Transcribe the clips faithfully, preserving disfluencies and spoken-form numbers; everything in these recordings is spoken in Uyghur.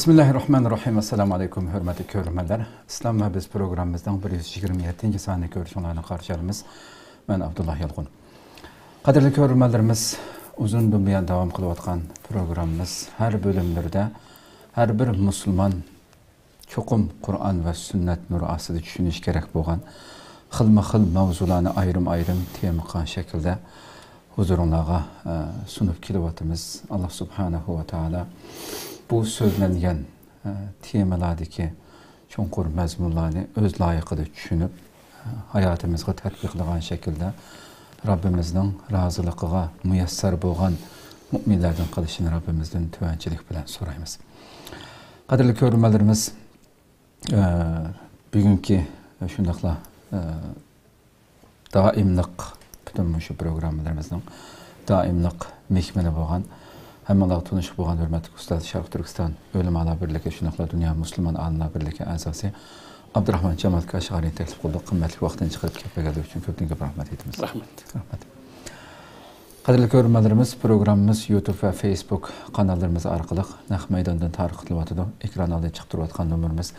بىسمىللاھىررەھمانىررەھىم. ئەسسالامۇئەلەيكۇم، ھۆرمەتلىك كۆرۈرمەنلەر. ئىسلام ۋە بىز پروگراممىمىزنىڭ بىر يۈز يىگىرمە يەتتىنچى سانىنى كۆرۈشۈڭلارنى قارشى ئالىمىز. مەن ئابدۇللا يالقۇن. قەدىرلىك كۆرۈرمەنلىرىمىز، ئۇزۇندىن بۇيان داۋام قىلىۋاتقان پروگراممىمىز ھەر بۆلۈملىرىدە ھەر بىر مۇسۇلمان چوقۇم قۇرئان ۋە سۈننەت نۇرى ئاستىدا چۈشىنىشى كېرەك بولغان خىلمۇ خىل ماۋزۇلارنى ئايرىم-ئايرىم تېما قىلغان شەكىلدە ھۇزۇرۇڭلارغا، ئە، سۇنۇپ كېلىۋاتىمىز. ئاللا سۇبھانەھۇ ۋە تائالا بۇ سۆزلەنگەن، ئە، تېمىلاردىكى چوڭقۇر مەزمۇنلارنى ئۆز لايىقىدا چۈشىنىپ، ھاياتىمىزغا تەتبىقلىغان شەكىلدە رەببىمىزنىڭ رازىلىقىغا مۇيەسسەر بولغان مۇئمىنلەردىن قىلىشىنى رەببىمىزدىن تۆۋەنچىلىك بىلەن سورايمىز. قەدىرلىك كۆرۈرمەنلىرىمىز، ئە، بۈگۈنكى شۇنداقلا، ئە، دائىملىق، پۈتۈن مۇشۇ پروگراممىلىرىمىزنىڭ دائىملىق مېھمىنى بولغان، ھەممىڭلارغا تونۇشلۇق بولغان ھۆرمەتلىك ئۇستاز، شەرقىي تۈركىستان ئۆلىمالار بىرلىكى، شۇنداقلا دۇنيا مۇسۇلمان ئالىملار بىرلىكى ئەزاسى ئابدۇراخمان جامال كاشغەرىنى تەكلىپ قىلدۇق. قىممەتلىك ۋاقتىنى چىقىرىپ كېلىپ بەرگەنلىكى ئۈچۈن كۆپتىن كۆپ رەھمەت ئېيتىمىز. رەھمەت. رەھمەت. قەدىرلىك كۆرۈرمەنلىرىمىز، پروگراممىمىز يۇتۇب ۋە فېيسبۇك قاناللىرىمىز ئارقىلىق نەق مەيداندىن تارقىتىلىۋاتىدۇ. ئېكران ئالدىدا چىقىپ تۇرۇۋاتقان نومۇرىمىز،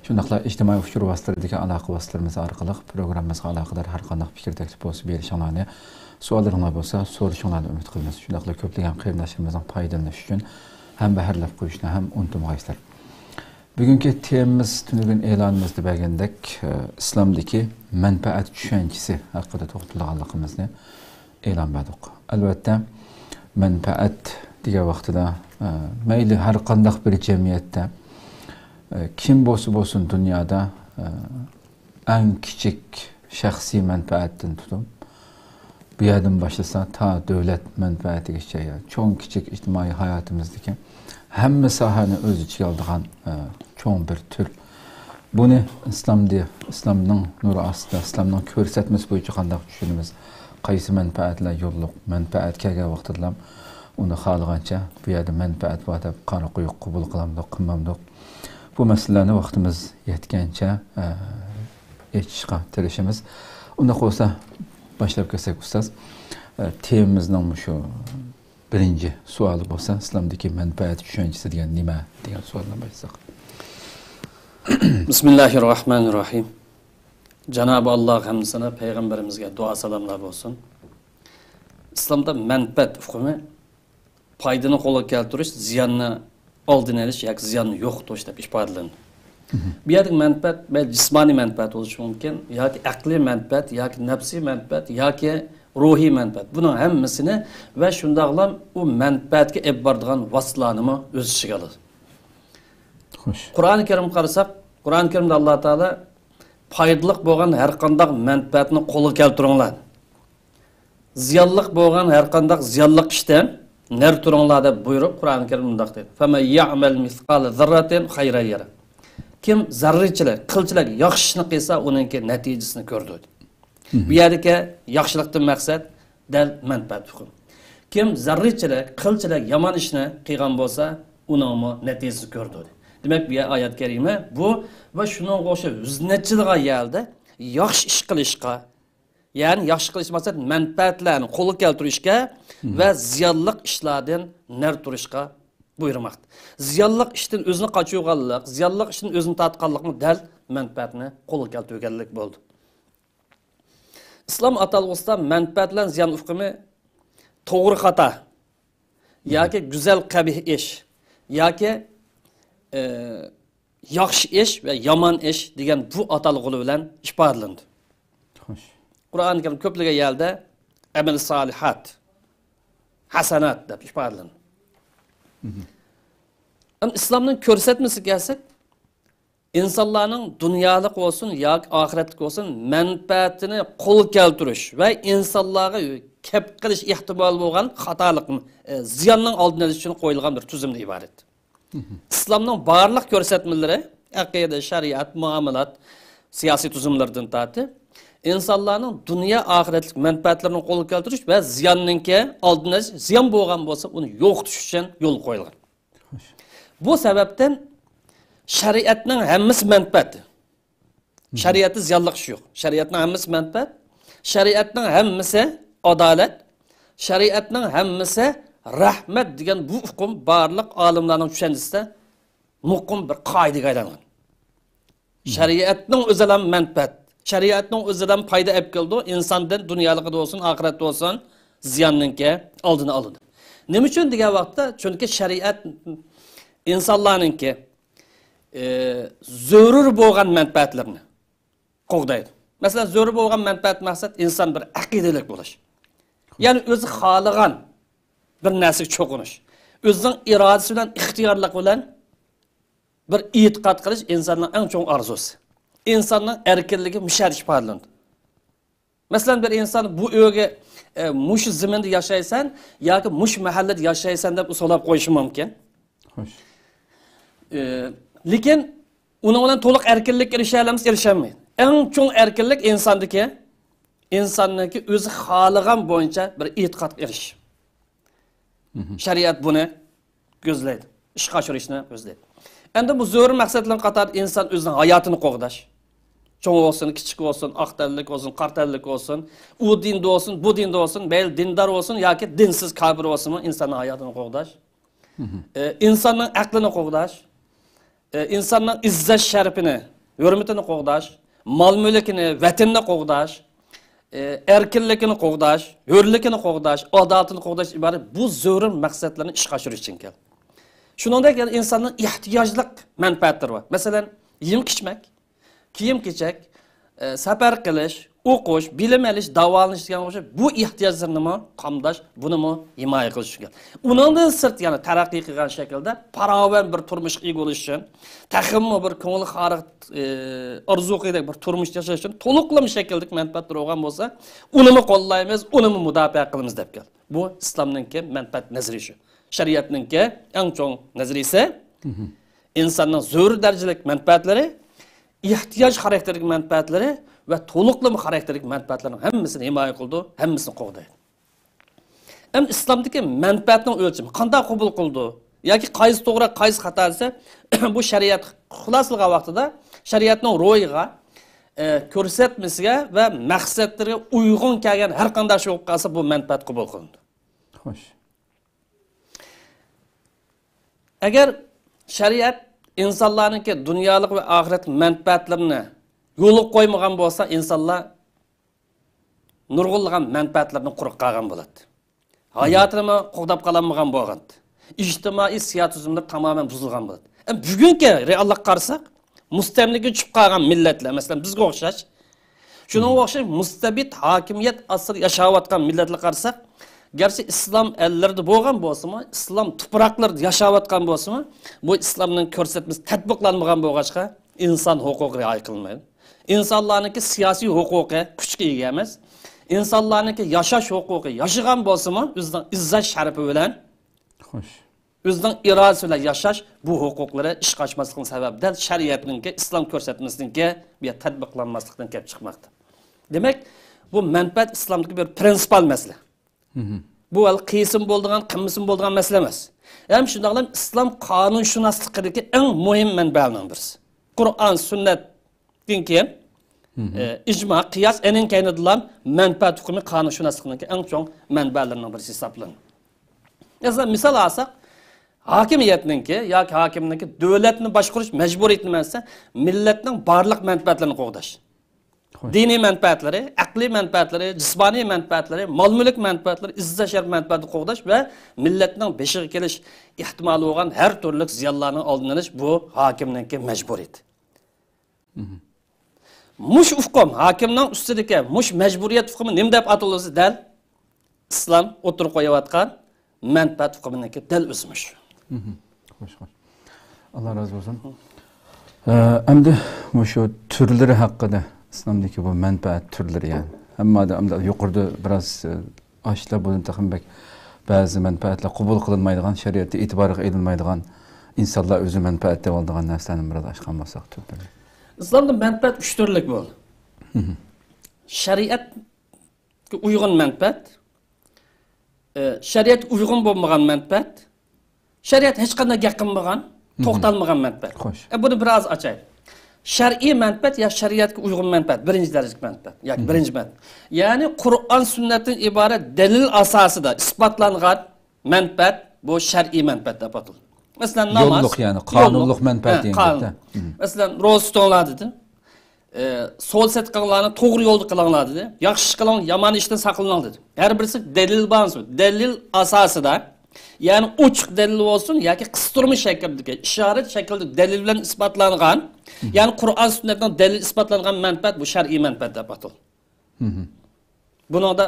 شۇنداقلا ئىجتىمائىي ئۇچۇر ۋاسىتىلىرىدىكى ئالاقە ۋاسىتىلىرىمىز ئارقىلىق پروگراممىمىزغا ئالاقىدار ھەر قانداق پىكىر، تەكلىپ بولسا بېرىشىڭلارنى، سوئاللىرىڭلار بولسا سورىشىڭلارنى ئۈمىد قىلىمىز. شۇنداقلا كۆپلىگەن قېرىنداشلىرىمىزنىڭ پايدىلىنىشى ئۈچۈن ھەمبەھىرلەپ قويۇشنى ھەم ئۇنتۇمىغايسىلەر. بۈگۈنكى تېمىمىز تۈنۈگۈن ئېلانىمىزدا بەرگەندەك، ئە، ئىسلامدىكى مەنپەئەت چۈشەنچىسى ھەققىدە توختىلىدىغانلىقىمىزنى ئېلان بەردۇق. ئەلۋەتتە، مەنپەئەت دېگەن ۋاقتىدا، ئە، مەيلى ھەر قانداق بىر جەمئىيەتتە، ئە، كىم بولسا بولسۇن دۇنيادا، ئە، ئەڭ كىچىك شەخسىي مەنپەئەتتىن تۇتۇپ، بۇ يەردىن باشلىسا تا دۆلەت مەنپەئەتىگىچە، يا چوڭ كىچىك ئىجتىمائىي ھاياتىمىزدىكى ھەممە ساھەنى ئۆز ئىچىگە ئالىدىغان، ئە، چوڭ بىر تۈر. بۇنى ئىسلام دى-، ئىسلامنىڭ نۇرى ئاستىدا، ئىسلامنىڭ كۆرسەتمىسى بويىچە قانداق چۈشىنىمىز؟ قايسى مەنپەئەتلەر يوللۇق؟ مەنپەئەت كەلگەن ۋاقتىدىلا ئۇنى خالىغانچە بۇ يەردە مەنپەئەت بار دەپ قارا قويۇق قوبۇل قىلامدۇق، قىلمامدۇق؟ بۇ مەسىلىلەرنى ۋاقتىمىز يەتكەنچە، ئە، ئېچىشقا تىرىشىمىز. ئۇنداق بولسا، باشلاپ كەتسەك، ئۇستاز. ئە، تېمىمىزنىڭ مۇشۇ بىرىنچى سوئالى بولسا، ئىسلامدىكى مەنپەئەت چۈشەنچىسى دېگەن نېمە؟ دېگەن سوئالدىن باشلىساق. بىسمىللاھىررەھمانىررەھىم. جانابى ئاللاغا ھەمدۇ سانا، پەيغەمبىرىمىزگە دۇئا سالاملار بولسۇن. ئىسلامدا مەنپەئەت ئۇقۇمى پايدىنى قولغا كەلتۈرۈش، زىياننى ئالدىنى ئېلىش ياكى زىياننى يوقىتىش دەپ ئىپادىلىنىدۇ. بۇ يەردىكى مەنپەئەت مەيلى جىسمانىي مەنپەئەت بولۇشى مۇمكىن، ياكى ئەقلىي مەنپەئەت، ياكى نەپسىي مەنپەئەت، ياكى روھىي مەنپەئەت. بۇنىڭ ھەممىسىنى ۋە شۇنداقلا ئۇ مەنپەئەتكە ئېلىپ بارىدىغان ۋاسىتىلەرنىمۇ ئۆز ئىچىگە ئالىدۇ. خوش. قۇرئانى كەرىمگە قارىساق، قۇرئانى كەرىمدە ئاللا تائالا پايدىلىق بولغان ھەر قانداق مەنپەئەتنى قولغا كەلتۈرۈڭلار. زىيانلىق بولغان ھەر قانداق زىيانلىق ئىشتىن نەر تۇرۇڭلار دەپ بۇيرۇپ، قۇرئانى كەرىمدە مۇنداق دەيدۇ، فَمَن يَعْمَلْ مِثْقَالَ ذَرَّةٍ خَيْرًا يَرَهُ. كىم زەررىچىلىك، قىلچىلىك ياخشى ئىشنى قىلسا، ئۇنىڭكى نەتىجىسىنى كۆرىدۇ. بۇ يەردىكى ياخشىلىقتىن مەقسەت دەل مەنپەئەت ئۇقۇم. كىم زەررىچىلىك، قىلچىلىك يامان ئىشنى قىلغان بولسا، ئۇنىڭمۇ نەتىجىسىنى كۆرىدۇ. دېمەك، بۇ ئايەت كەرىمە بۇ ۋە شۇنىڭغا ئوخشاش يۈز نەچچىلىغان يەردە ياخشى ئىش قىلىشقا، يەنى ياخشى قىلىش مەقسەت مەنپەئەتلەرنى قولغا كەلتۈرۈشكە ۋە زىيانلىق ئىشلاردىن نەر تۇرۇشقا بۇيرۇماقتا. زىيانلىق ئىشتىن ئۆزىنى قاچۇرغانلىق، زىيانلىق ئىشتىن ئۆزىنى تارتقانلىقمۇ دەل مەنپەئەتنى قولغا كەلتۈرگەنلىك بولىدۇ. ئىسلام ئاتالغۇسىدا مەنپەئەت بىلەن زىيان ئۇقۇمى توغرا خاتا ياكى گۈزەل قەبىھ ئىش ياكى، ئە، ياخشى ئىش ۋە يامان ئىش دېگەن بۇ ئاتالغۇلار بىلەن ئىپادىلىنىدۇ. خوش. قۇرئانى كەرىم كۆپلىگەن يەردە ئەمەل سالىھات، ھەسەنات دەپ ئىپادىلىنىدۇ. ئەمما ئىسلامنىڭ كۆرسەتمىسىگە كەلسەك، ئىنسانلارنىڭ دۇنيالىق بولسۇن ياكى ئاخىرەتلىك بولسۇن، مەنپەئەتىنى قولغا كەلتۈرۈش ۋە ئىنسانلارغا كەپ قېلىش ئېھتىمالى بولغان خاتالىق، ئە، زىياننىڭ ئالدىنى ئېلىش ئۈچۈن قويۇلغان بىر تۈزۈمدىن ئىبارەت. ئىسلامنىڭ بارلىق كۆرسەتمىلىرى، ئەقىدە، شەرىئەت، مۇئامىلات، سىياسىي تۈزۈملىرىدىن تارتىپ، ئىنسانلارنىڭ دۇنيا ئاخىرەتلىك مەنپەئەتلىرىنى قولغا كەلتۈرۈش ۋە زىياننىڭكى ئالدىنى ئېلىش، زىيان بولغان بولسا، ئۇنى يوقىتىش ئۈچۈن يولغا قويۇلغان. بۇ سەۋەبتىن شەرىئەتنىڭ ھەممىسى مەنپەئەت. شەرىئەتتە زىيانلىق ئىش يوق. شەرىئەتنىڭ ھەممىسى مەنپەئەت. شەرىئەتنىڭ ھەممىسى ئادالەت. شەرىئەتنىڭ ھەممىسى رەھمەت دېگەن بۇ ئۇقۇم بارلىق ئالىملارنىڭ چۈشەنچىسىدە مۇقىم بىر قائىدىگە ئايلانغان. شەرىئەتنىڭ ئۆزىلا مەنپەئەت، شەرىئەتنىڭ ئۆزىلا پايدا ئېلىپ كېلىدۇ، ئىنساندىن دۇنيالىقىدا بولسۇن، ئاخىرەتتە بولسۇن، زىياننىڭكى ئالدىنى ئالىدۇ. نېمە ئۈچۈن دېگەن ۋاقىتتا، چۈنكى شەرىئەت ئىنسانلارنىڭكى، ئى، زۆرۈر بولغان مەنپەئەتلىرىنى قوغدايدۇ. مەسىلەن، زۆرۈر بولغان مەنپەئەت مەقسەت ئىنسان بىر ئەقىدىلىك بولۇش. يەنى ئۆزى خالىغان بىر نەرسىگە چوقۇنۇش. ئۆزىنىڭ ئىرادىسى بىلەن، ئىختىيارلىقى بىلەن بىر ئېتىقاد قىلىش ئىنساننىڭ ئەڭ چوڭ ئارزۇسى. ئىنساننىڭ ئەركىنلىكى مۇشۇ يەردە ئىپادىلىنىدۇ. مەسىلەن، بىر ئىنسان بۇ ئۆيگە، ئە، مۇشۇ زېمىندا ياشايسەن ياكى مۇشۇ مەھەللىدە ياشايسەن دەپ سوراپ قويۇشى مۇمكىن. خوش. ئە، لېكىن ئۇنىڭ بىلەن تولۇق ئەركىنلىككە ئېرىشەلەمسە، ئېرىشەلمەيدۇ. ئەڭ چوڭ ئەركىنلىك ئىنساندىكى، ئىنساننىڭكى ئۆزى خالىغان بويىچە بىر ئېتىقادقا ئېرىشىش. شەرىئەت بۇنى كۆزلەيدۇ، ئىشقا ئاشۇرۇشنى كۆزلەيدۇ. ئەمدى بۇ زۆرۈر مەقسەتلەرنىڭ قاتارىدا ئىنسان ئۆزىنىڭ ھاياتىنى قوغداش. چوڭ بولسۇن، كىچىك بولسۇن، ئاق تەنلىك بولسۇن، قارا تەنلىك بولسۇن، ئۇ دىندا بولسۇن، بۇ دىندا بولسۇن، مەيلى دىندار بولسۇن ياكى دىنسىز كاپىر بولسۇنمۇ، ئىنساننىڭ ھاياتىنى قوغداش. ئە، ئىنساننىڭ ئەقلىنى قوغداش. ئە، ئىنساننىڭ ئىززەت شەرىپىنى، ھۆرمىتىنى قوغداش، مال مۈلكىنى، ۋەتىنىنى قوغداش، ئە، ئەركىنلىكىنى قوغداش، ھۆرلۈكىنى قوغداش، ئادالىتىنى قوغداش ئىبارەت بۇ زۆرۈر مەقسەتلەرنى ئىشقا ئاشۇرۇش ئۈچۈن كەلدى. شۇنىڭدەك يەنە ئىنساننىڭ ئېھتىياجلىق مەنپەئەتلىرى بار. مەسىلەن، يېمەك-ئىچمەك، كىيىم-كېچەك، ئە، سەپەر قىلىش، ئوقۇش، بىلىم ئېلىش، داۋالىنىش دېگەنگە ئوخشاش بۇ ئېھتىياجلىرىنىمۇ قامداش، بۇنىمۇ ھىمايە قىلىش ئۈچۈن. ئۇنىڭدىن سىرت يەنە تەرەققىي قىلغان شەكىلدە پاراۋان بىر تۇرمۇشقا ئىگە بولۇش ئۈچۈن، تېخىمۇ بىر كۆڭۈل خارىق، ئى، ئارزۇ قىلغۇدەك بىر تۇرمۇش ياشاش ئۈچۈن تولۇقلىما شەكىلدىكى مەنپەئەتلىرى بولغان بولسا، ئۇنىمۇ قوللايمىز، ئۇنىمۇ مۇداپىئە قىلىمىز دەپ كەلدى. بۇ ئىسلامنىڭكى مەنپەئەت نەزىرى شۇ. شەرىئەتنىڭكى ئەڭ چوڭ نەزەرىيىسى، ئىنساننىڭ زۆرۈر دەرىجىلىك مەنپەئەتلىرى، ئېھتىياج خاراكتېرلىك مەنپەئەتلىرى ۋە تولۇقلىما خاراكتېرلىك مەنپەئەتلىرىنىڭ ھەممىسىنى ھىمايە قىلىدۇ، ھەممىسىنى قوغدايدۇ. ئەمدى ئىسلامدىكى مەنپەئەتنىڭ ئۆلچىمى قانداق قوبۇل قىلىدۇ؟ ياكى قايسى توغرا، قايسى خاتا دېسە، بۇ شەرىئەت خۇلاسىلىغان ۋاقتىدا شەرىئەتنىڭ روھىغا، ئە، كۆرسەتمىسىگە ۋە مەقسەتلىرىگە ئۇيغۇن كەلگەن ھەر قانداق ئىش بولۇپ قالسا، بۇ مەنپەئەت قوبۇل قىلىنىدۇ. خوش. ئەگەر شەرىئەت ئىنسانلارنىڭكى دۇنيالىق ۋە ئاخىرەت مەنپەئەتلىرىنى يولغا قويمىغان بولسا، ئىنسانلار نۇرغۇنلىغان مەنپەئەتلىرىدىن قۇرۇق قالغان بولاتتى. ھاياتىنىمۇ قوغداپ قالالمىغان بولغانتى. ئىجتىمائىي سىياسىي تۈزۈملىرى تامامەن بۇزۇلغان بولاتتى. ئەمما بۈگۈنكى رېئاللىققا قارىساق، مۇستەملىكىگە چۈشۈپ قالغان مىللەتلەر، مەسىلەن، بىزگە ئوخشاش، شۇنىڭغا ئوخشاش مۇستەبىت ھاكىمىيەت ئاستىدا ياشاۋاتقان مىللەتلەرگە قارىساق، گەرچە ئىسلام ئەللىرىدە بولغان بولسىمۇ، ئىسلام تۇپراقلىرىدا ياشاۋاتقان بولسىمۇ، بۇ ئىسلامنىڭ كۆرسەتمىسى تەتبىقلانمىغان بولغاچقا، ئىنسان ھوقۇقى رىئايە قىلىنمايدۇ. ئىنسانلارنىڭكى سىياسىي ھوقۇقى كۈچكە ئىگە ئەمەس. ئىنسانلارنىڭكى ياشاش ھوقۇقى، ياشىغان بولسىمۇ، ئۆزىنىڭ ئىززەت شەرىپى بىلەن، خوش، ئۆزىنىڭ ئىرادىسى بىلەن ياشاش، بۇ ھوقۇقلىرى ئىشقا ئاشماسلىقىنىڭ سەۋەبى دەل شەرىئەتنىڭكى، ئىسلام كۆرسەتمىسىنىڭكى بۇ يەردە تەتبىقلانماسلىقتىن كېلىپ چىقماقتا. دېمەك، بۇ مەنپەئەت ئىسلامدىكى بىر پرىنسىپال مەسىلە. بۇ ھەل قىلسىمۇ بولىدىغان، قىلمىسىمۇ بولىدىغان مەسىلە ئەمەس. ھەم شۇنداقلا ئىسلام قانۇنشۇناسلىقىدىكى ئەڭ مۇھىم مەنبەلەرنىڭ بىرسى. قۇرئان، سۈننەتتىن كېيىن، ئە، ئىجما، قىياس، ئەنىڭ كەينىدىلا مەنپەئەت ھۆكمى قانۇنشۇناسلىقنىڭكى ئەڭ چوڭ مەنبەلىرىنىڭ بىرسى ھېسابلىنىدۇ. مەسىلەن، مىسال ئالساق، ھاكىمىيەتنىڭكى ياكى ھاكىمنىڭكى دۆلەتنى باشقۇرۇش مەجبۇرىيىتى نېمە دېسە، مىللەتنىڭ بارلىق مەنپەئەتلىرىنى قوغداش. خوش. دىنىي مەنپەئەتلىرى، ئەقلىي مەنپەئەتلىرى، جىسمانىي مەنپەئەتلىرى، مال-مۈلۈك مەنپەئەتلىرى، ئىززەت-شەرەپ مەنپەئەتىنى قوغداش ۋە مىللەتنىڭ بېشىغا كېلىش ئېھتىمالى بولغان ھەر تۈرلۈك زىيانلارنىڭ ئالدىنى ئېلىش، بۇ ھاكىمنىڭكى مەجبۇرىيىتى. مۇشۇ ئۇقۇم، ھاكىمنىڭ ئۈستىدىكى مۇشۇ مەجبۇرىيەت ئۇقۇمى نېمە دەپ ئاتىلىدۇ دەل؟ ئىسلام ئوتتۇرىغا قويۇۋاتقان مەنپەئەت ئۇقۇمىنىڭكى دەل ئۆزى مۇشۇ. خوش، خوش. ئاللا رازى بولسۇن. ئە، ئەمدى مۇشۇ تۈرلىرى ھەققىدە، ئىسلامدىكى بۇ مەنپەئەت تۈرلىرى، يەنى ھەممە ئادەم ئەمدى يۇقىرىدا بىراز، ئە، ئاشۇلار بۇدىن تېخىمۇ بەك بەزى مەنپەئەتلەر قوبۇل قىلىنمايدىغان، شەرىئەتتە ئېتىبارغا ئېلىنمايدىغان، ئىنسانلار ئۆزى مەنپەئەت دەۋالىدىغان نەرسىلەرنى بىراز ئاچقان بولساق تۈرلىرى. ئىسلامدا مەنپەئەت ئۈچ تۈرلۈك بولدى. شەرىئەت ئۇيغۇن مەنپەئەت، ئە، شەرىئەتكە ئۇيغۇن بولمىغان مەنپەئەت، شەرىئەت ھېچقانداق گەپ قىلمىغان، توختالمىغان مەنپەئەت. خوش. ئە، بۇنى بىر ئاز ئاچاي. شەرئىي مەنپەئەت يا شەرىئەتكە ئۇيغۇن مەنپەئەت، بىرىنچى دەرىجىلىك مەنپەئەت ياكى بىرىنچى مەنپەئەت. يەنى قۇرئان، سۈننەتتىن ئىبارەت دەلىل ئاساسىدا ئىسپاتلانغان مەنپەئەت، بۇ شەرئىي مەنپەئەت دەپ ئاتىلىدۇ. مەسىلەن، ناماز. يوللۇق، يەنى قانۇنلۇق مەنپەئەت دېگەن گەپتە. مەسىلەن، روزا تۇتۇڭلار دېدى. ئە، سودا سېتىق قىلىڭلارنى توغرا يولدا قىلىڭلار دېدى. ياخشى ئىش قىلىڭ، يامان ئىشتىن ساقلىنىڭ دېدى. ھەر بىرسى دەلىل بار. دەلىل ئاساسىدا، يەنى ئوچۇق دەلىل بولسۇن ياكى قىستۇرما شەكلىدىكى، ئىشارەت شەكلىدە دەلىل بىلەن ئىسپاتلانغان، يەنى قۇرئان سۈننەتنىڭ دەلىلى ئىسپاتلانغان مەنپەئەت، بۇ شەرئىي مەنپەئەت دەپ ئاتىلىدۇ. بۇنىڭدا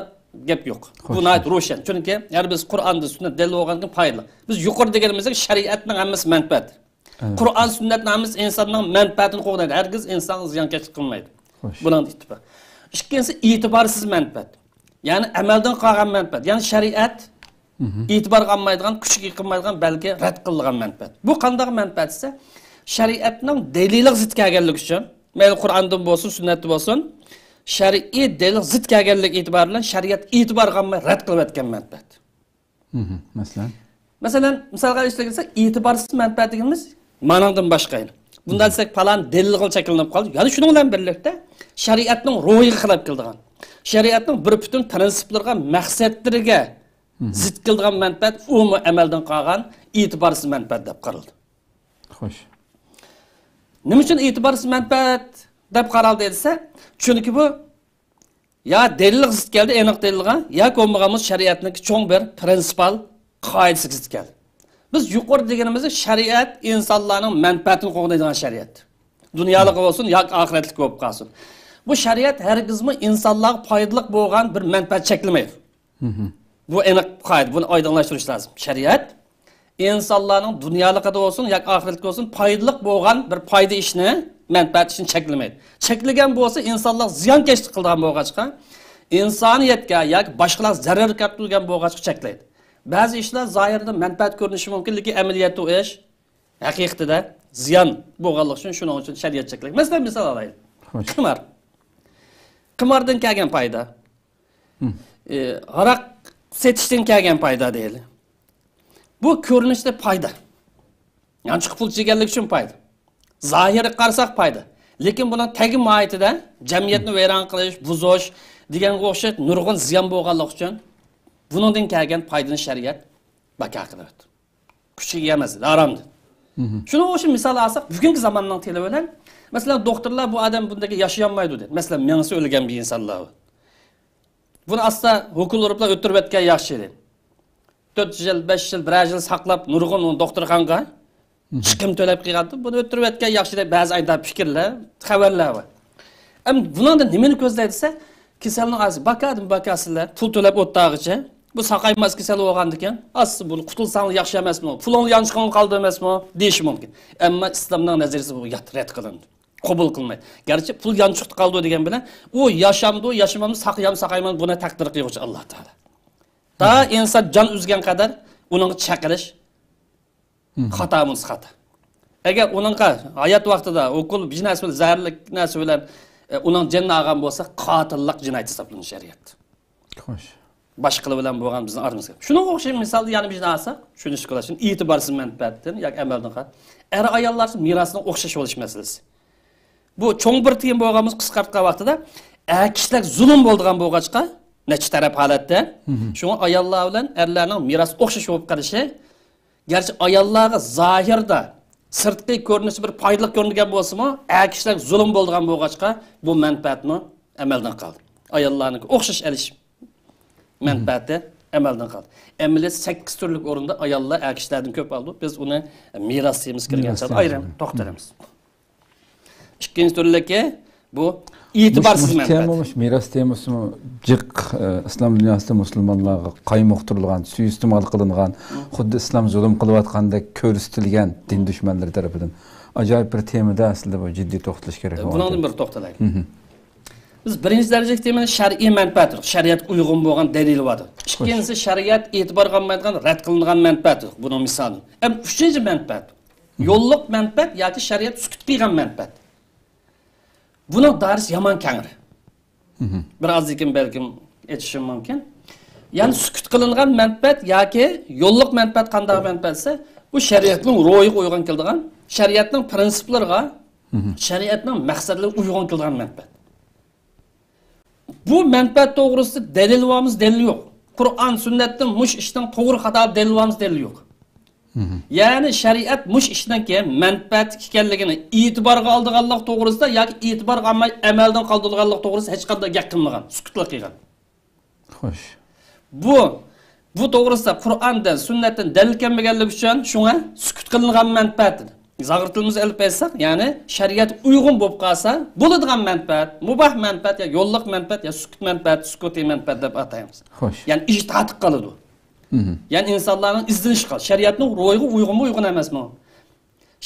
گەپ يوق. بۇ ناھايىتى روشەن. چۈنكى ھەر بىرسى قۇرئاندا، سۈننەت دەلىل بولغاندىكىن پايدىلىق. بىز يۇقىرىدا دېگىنىمىزدەك شەرىئەتنىڭ ھەممىسى مەنپەئەت. قۇرئان سۈننەتنىڭ ھەممىسى ئىنساننىڭ مەنپەئەتىنى قوغدايدۇ. ھەرگىز ئىنسانغا زىيانكەشلىك قىلمايدۇ. بۇنىڭدا ئىتتىپاق. ئىككىنچىسى، ئېتىبارسىز مەنپەئەت. يەنى ئەمەلدىن قالغان مەنپەئەت. يەنى شەرىئەت ئېتىبارغا ئالمايدىغان، كۈچىگە قىلمايدىغان، بەلكى رەت قىلىدىغان مەنپەئەت. بۇ قانداق مەنپەئەت دېسە، شەرىئەتنىڭ دەلىلىغا زىت كەلگەنلىكى ئۈچۈن، مەيلى قۇرئاندا بولسۇن، سۈننەتتە بولسۇن، شەرئىي دەلىل زىت كەلگەنلىكى ئېتىبارى بىلەن شەرىئەت ئېتىبارغا ئالماي رەت قىلىۋەتكەن مەنپەئەت. مەسىلەن؟ مەسىلەن، مىسالغا ئىشلىگەنسەك، ئېتىبارسىز مەنپەئەت دېگىنىمىز مانىڭدىن باشقا. بۇنداق دېسەك، پالان دەلىلغا چەكلىنىپ قالدى. يەنى شۇنىڭ بىلەن بىرلىكتە شەرىئەتنىڭ روھىغا خىلاپ كېلىدىغان، شەرىئەتنىڭ بىر پۈتۈن پىرىنسىپلىرىغا، مەقسەتلىرىگە زىت كېلىدىغان مەنپەئەت، ئۇمۇ ئەمەلدىن قالغان ئېتىبارسىز مەنپەئەت دەپ قارىلىدۇ. خوش. نېمە ئۈچۈن ئېتىبارسىز مەنپەئەت دەپ قارالدى دېسە، چۈنكى بۇ يا دەلىلغا زىت كەلدى، ئېنىق دەلىلغا، ياكى بولمىغان بولسا شەرىئەتنىڭكى چوڭ بىر پىرىنسىپال قائىدىسىگە زىت كەلدى. بىز يۇقىرىدا دېگىنىمىزدەك شەرىئەت ئىنسانلارنىڭ مەنپەئەتىنى قوغدايدىغان شەرىئەت. دۇنيالىقى بولسۇن ياكى ئاخىرەتلىك بولۇپ قالسۇن. بۇ شەرىئەت ھەرگىزمۇ ئىنسانلارغا پايدىلىق بولغان بىر مەنپەئەت چەكلىمەيدۇ. بۇ ئېنىق قائىدە، بۇنى ئايدىڭلاشتۇرۇش لازىم. شەرىئەت ئىنسانلارنىڭ دۇنيالىقىدا بولسۇن ياكى ئاخىرەتلىكتە بولسۇن پايدىلىق بولغان بىر پايدا ئىشنى، مەنپەئەت ئىشىنى چەكلىمەيدۇ. چەكلىگەن بولسا ئىنسانلار زىيانكەشلىك قىلىدىغان بولغاچقا، ئىنسانىيەتكە ياكى باشقىلارغا زەرەر كەلتۈرگەن بولغاچقا چەكلەيدۇ. بەزى ئىشلار زاھىردا مەنپەئەت كۆرۈنۈشى مۇمكىن، لېكىن ئەمەلىيەتتە ئۇ ئىش ھەقىقىتىدە زىيان بولغانلىقى ئۈچۈن شۇنىڭ ئۈچۈن شەرىئەت چەكلىگەن. مەسىلەن، مىسال ئالايلى. قىمار. قىماردىن كەلگەن پايدا. ئى، ھاراق سېتىشتىن كەلگەن پايدا دەيلى. بۇ كۆرۈنۈشتە پايدا. يانچۇققا پۇل چىگەنلىك ئۈچۈن پايدا. زاھىرىغا قارىساق پايدا. لېكىن بۇنىڭ تەگى ماھىيىتىدە جەمئىيەتنى ۋەيران قىلىش، بۇزۇش دېگەنگە ئوخشاش نۇرغۇن زىيان بولغانلىقى ئۈچۈن بۇنىڭدىن كەلگەن پايدىنى شەرىئەت بىكار قىلىۋەتتى. كۈچىگە يەمەس، ھارامدىن. شۇنىڭ ئۈچۈن مىسال ئالساق، بۈگۈنكى زاماننىڭ تىلى بىلەن، مەسىلەن، دوختۇرلار بۇ ئادەم بۇندەك ياشىيالمايدۇ دەيدۇ. مەسىلەن، مېڭىسى ئۆلگەن بىر ئىنسانلار بار. بۇنى ئاستا ھوكۇل ئۇرۇپلا ئۆتتۈرۈۋەتكەن ياخشى دەيدۇ. تۆت يىل، بەش يىل، بىرەر يىل ساقلاپ، نۇرغۇن دوختۇرخانىغا چىقىم تۆلەپ قىلغانتى، بۇنى ئۆتتۈرۈۋەتكەن ياخشى دەپ بەزى ئايدا پىكىرلەر، خەۋەرلەر بار. ئەمدى بۇنىڭدا نېمىنى كۆزلەيدۇ دېسە، كېسەلنىڭ ئاز باكادىن باكاسىلەر، پۇل تۆلەپ ئولتۇرغىچە، بۇ ساقايماس كېسەل بولغاندىكىن، ئاسسى بۇنى قۇتۇلساڭلار ياخشى ئەمەسمۇ؟ پۇلۇڭ يانچۇقۇڭ قالدى ئەمەسمۇ؟ دېيىشى مۇمكىن. ئەمما ئىسلامنىڭ نەزەرىيىسى بۇ يات، رەت قىلىندى. قوبۇل قىلمايدۇ. گەرچە پۇل يانچۇقتا قالدى دېگەن بىلەن، ئۇ ياشامدۇ، ياشىمامدۇ، ساقىيامدۇ، ساقايمامدۇ، بۇنى تەقدىر قىلغۇچى ئاللا تائالا. تا ئىنسان جان ئۈزگەن قەدەر ئۇنىڭغا چېقىرىش خاتا بولسا خاتا. ئەگەر ئۇنىڭغا ھايات ۋاقتىدا ئوكۇل بىر نەرسە بىلەن، زەھەرلىك نەرسە بىلەن، ئە، ئۇنىڭ جېنىنى ئالغان بولسا، قاتىللىق جىنايىتى ھېسابلىنىدۇ شەرىئەتتە. خوش. باشقىلار بىلەن بولغان بىزنىڭ ئارىمىزدا. شۇنىڭغا ئوخشاش مىسالدا يەنە بىر نەرسە ئالساق، چۈشىنىشكە بولىدۇ. ئېتىبارسىز مەنپەئەتتىن ياكى ئەمەلدىن قال-، ئەر-ئاياللار مىراسىنىڭ ئوخشاش بولۇش مەسىلىسى. بۇ چوڭ بىر تېما بولغان بولسا، قىسقارتقان ۋاقتىدا ئەر كىشىلەر زۇلۇم بولىدىغان بولغاچقا، نەچچە تەرەپ ھالەتتە. شۇڭا ئاياللار بىلەن ئەرلەرنىڭ مىراسى ئوخشاش بولۇپ قېلىشى، گەرچە ئاياللارغا زاھىردا، سىرتقى كۆرۈنۈشى بىر پايدىلىق كۆرۈنگەن بولسىمۇ، ئەر كىشىلەر زۇلۇم بولىدىغان بولغاچقا، بۇ مەنپەئەتمۇ ئەمەلدىن قالدى. ئاياللارنىڭكى ئوخشاش ئېلىش مەنپەئەتى ئەمەلدىن قالدى. ئەمەلىيەتتە سەككىز تۈرلۈك ئورۇندا ئاياللار ئەر كىشىلەردىن كۆپ ئالىدۇ. بىز ئۇنى مىراس تېمىسى كىرگەن چاغدا ئايرىم توختىلىمىز. ئىككىنچى تۈرلۈكى بۇ ئېتىبارسىز مەنپەئەت. مۇشۇ تېما، مۇشۇ مىراس تېمىسىمۇ جىق، ئە، ئىسلام دۇنياسىدا مۇسۇلمانلارغا قايمۇقتۇرۇلغان، سۇيىئىستېمال قىلىنغان، خۇددى ئىسلام زۇلۇم قىلىۋاتقاندەك كۆرسىتىلگەن دىن دۈشمەنلىرى تەرىپىدىن. ئاجايىپ بىر تېمىدا ئەسلىدە بۇ جىددىي توختىلىش كېرەك. بۇنىڭدىن بىر توختىلايلى. بىز بىرىنچى دەرىجىلىك تېمىنى شەرئىي مەنپەئەت، شەرىئەتكە ئۇيغۇن بولغان دەلىلى بار. ئىككىنچىسى، شەرىئەت ئېتىبارغا ئالمايدىغان، رەت قىلىنغان مەنپەئەت، بۇنىڭ مىسالى. ئەمدى ئۈچىنچى مەنپەئەت. يوللۇق مەنپەئەت ياكى شەرىئەت سۈكۈت قىلغان مەنپەئەت. بۇنىڭ دائىرىسى يامان كەڭرى. بىر ئازدىن كېيىن بەلكىم ئېچىشىم مۇمكىن. يەنى سۈكۈت قىلىنغان مەنپەئەت ياكى يوللۇق مەنپەئەت قانداق مەنپەئەت دېسە، بۇ شەرىئەتنىڭ روھىغا ئۇيغۇن كېلىدىغان، شەرىئەتنىڭ پىرىنسىپلىرىغا، شەرىئەتنىڭ مەقسەتلىرىگە ئۇيغۇن كېلىدىغان مەنپەئەت. بۇ مەنپەئەت توغرىسىدا دەلىل بارمىز، دەلىل يوق. قۇرئان، سۈننەتتىن مۇشۇ ئىشنىڭ توغرا خاتا دەلىل بارمىز، دەلىل يوق. يەنى شەرىئەت مۇش ئىشنىڭكى مەنپەئەتلىك ئىكەنلىكىنى ئېتىبارغا ئالىدىغانلىق توغرىسىدا ياكى ئېتىبارغا ئالماي ئەمەلدىن قالدۇرىدىغانلىق توغرىسىدا ھېچقانداق گەپ قىلمىغان، سۈكۈتلا قىلغان. خوش. بۇ، بۇ توغرىسىدا قۇرئاندىن، سۈننەتتىن دەلىل كەلمىگەنلىكى ئۈچۈن شۇڭا سۈكۈت قىلىنغان مەنپەئەت. زاغرا تىلىمىزدا ئېلىپ ئېيتساق، يەنى شەرىئەتكە ئۇيغۇن بولۇپ قالسا بولىدىغان مەنپەئەت، مۇباھ مەنپەئەت يا يوللۇق مەنپەئەت يا سۈكۈت مەنپەئەت، سۈكۇتىي مەنپەئەت دەپ ئاتايمىز. خوش. يەنى ئىجتىھاتقا قالىدۇ. يەنى ئىنسانلارنىڭ ئىزدىنىشى قال-، شەرىئەتنىڭ روھىغا ئۇيغۇنمۇ، ئۇيغۇن ئەمەسمۇ؟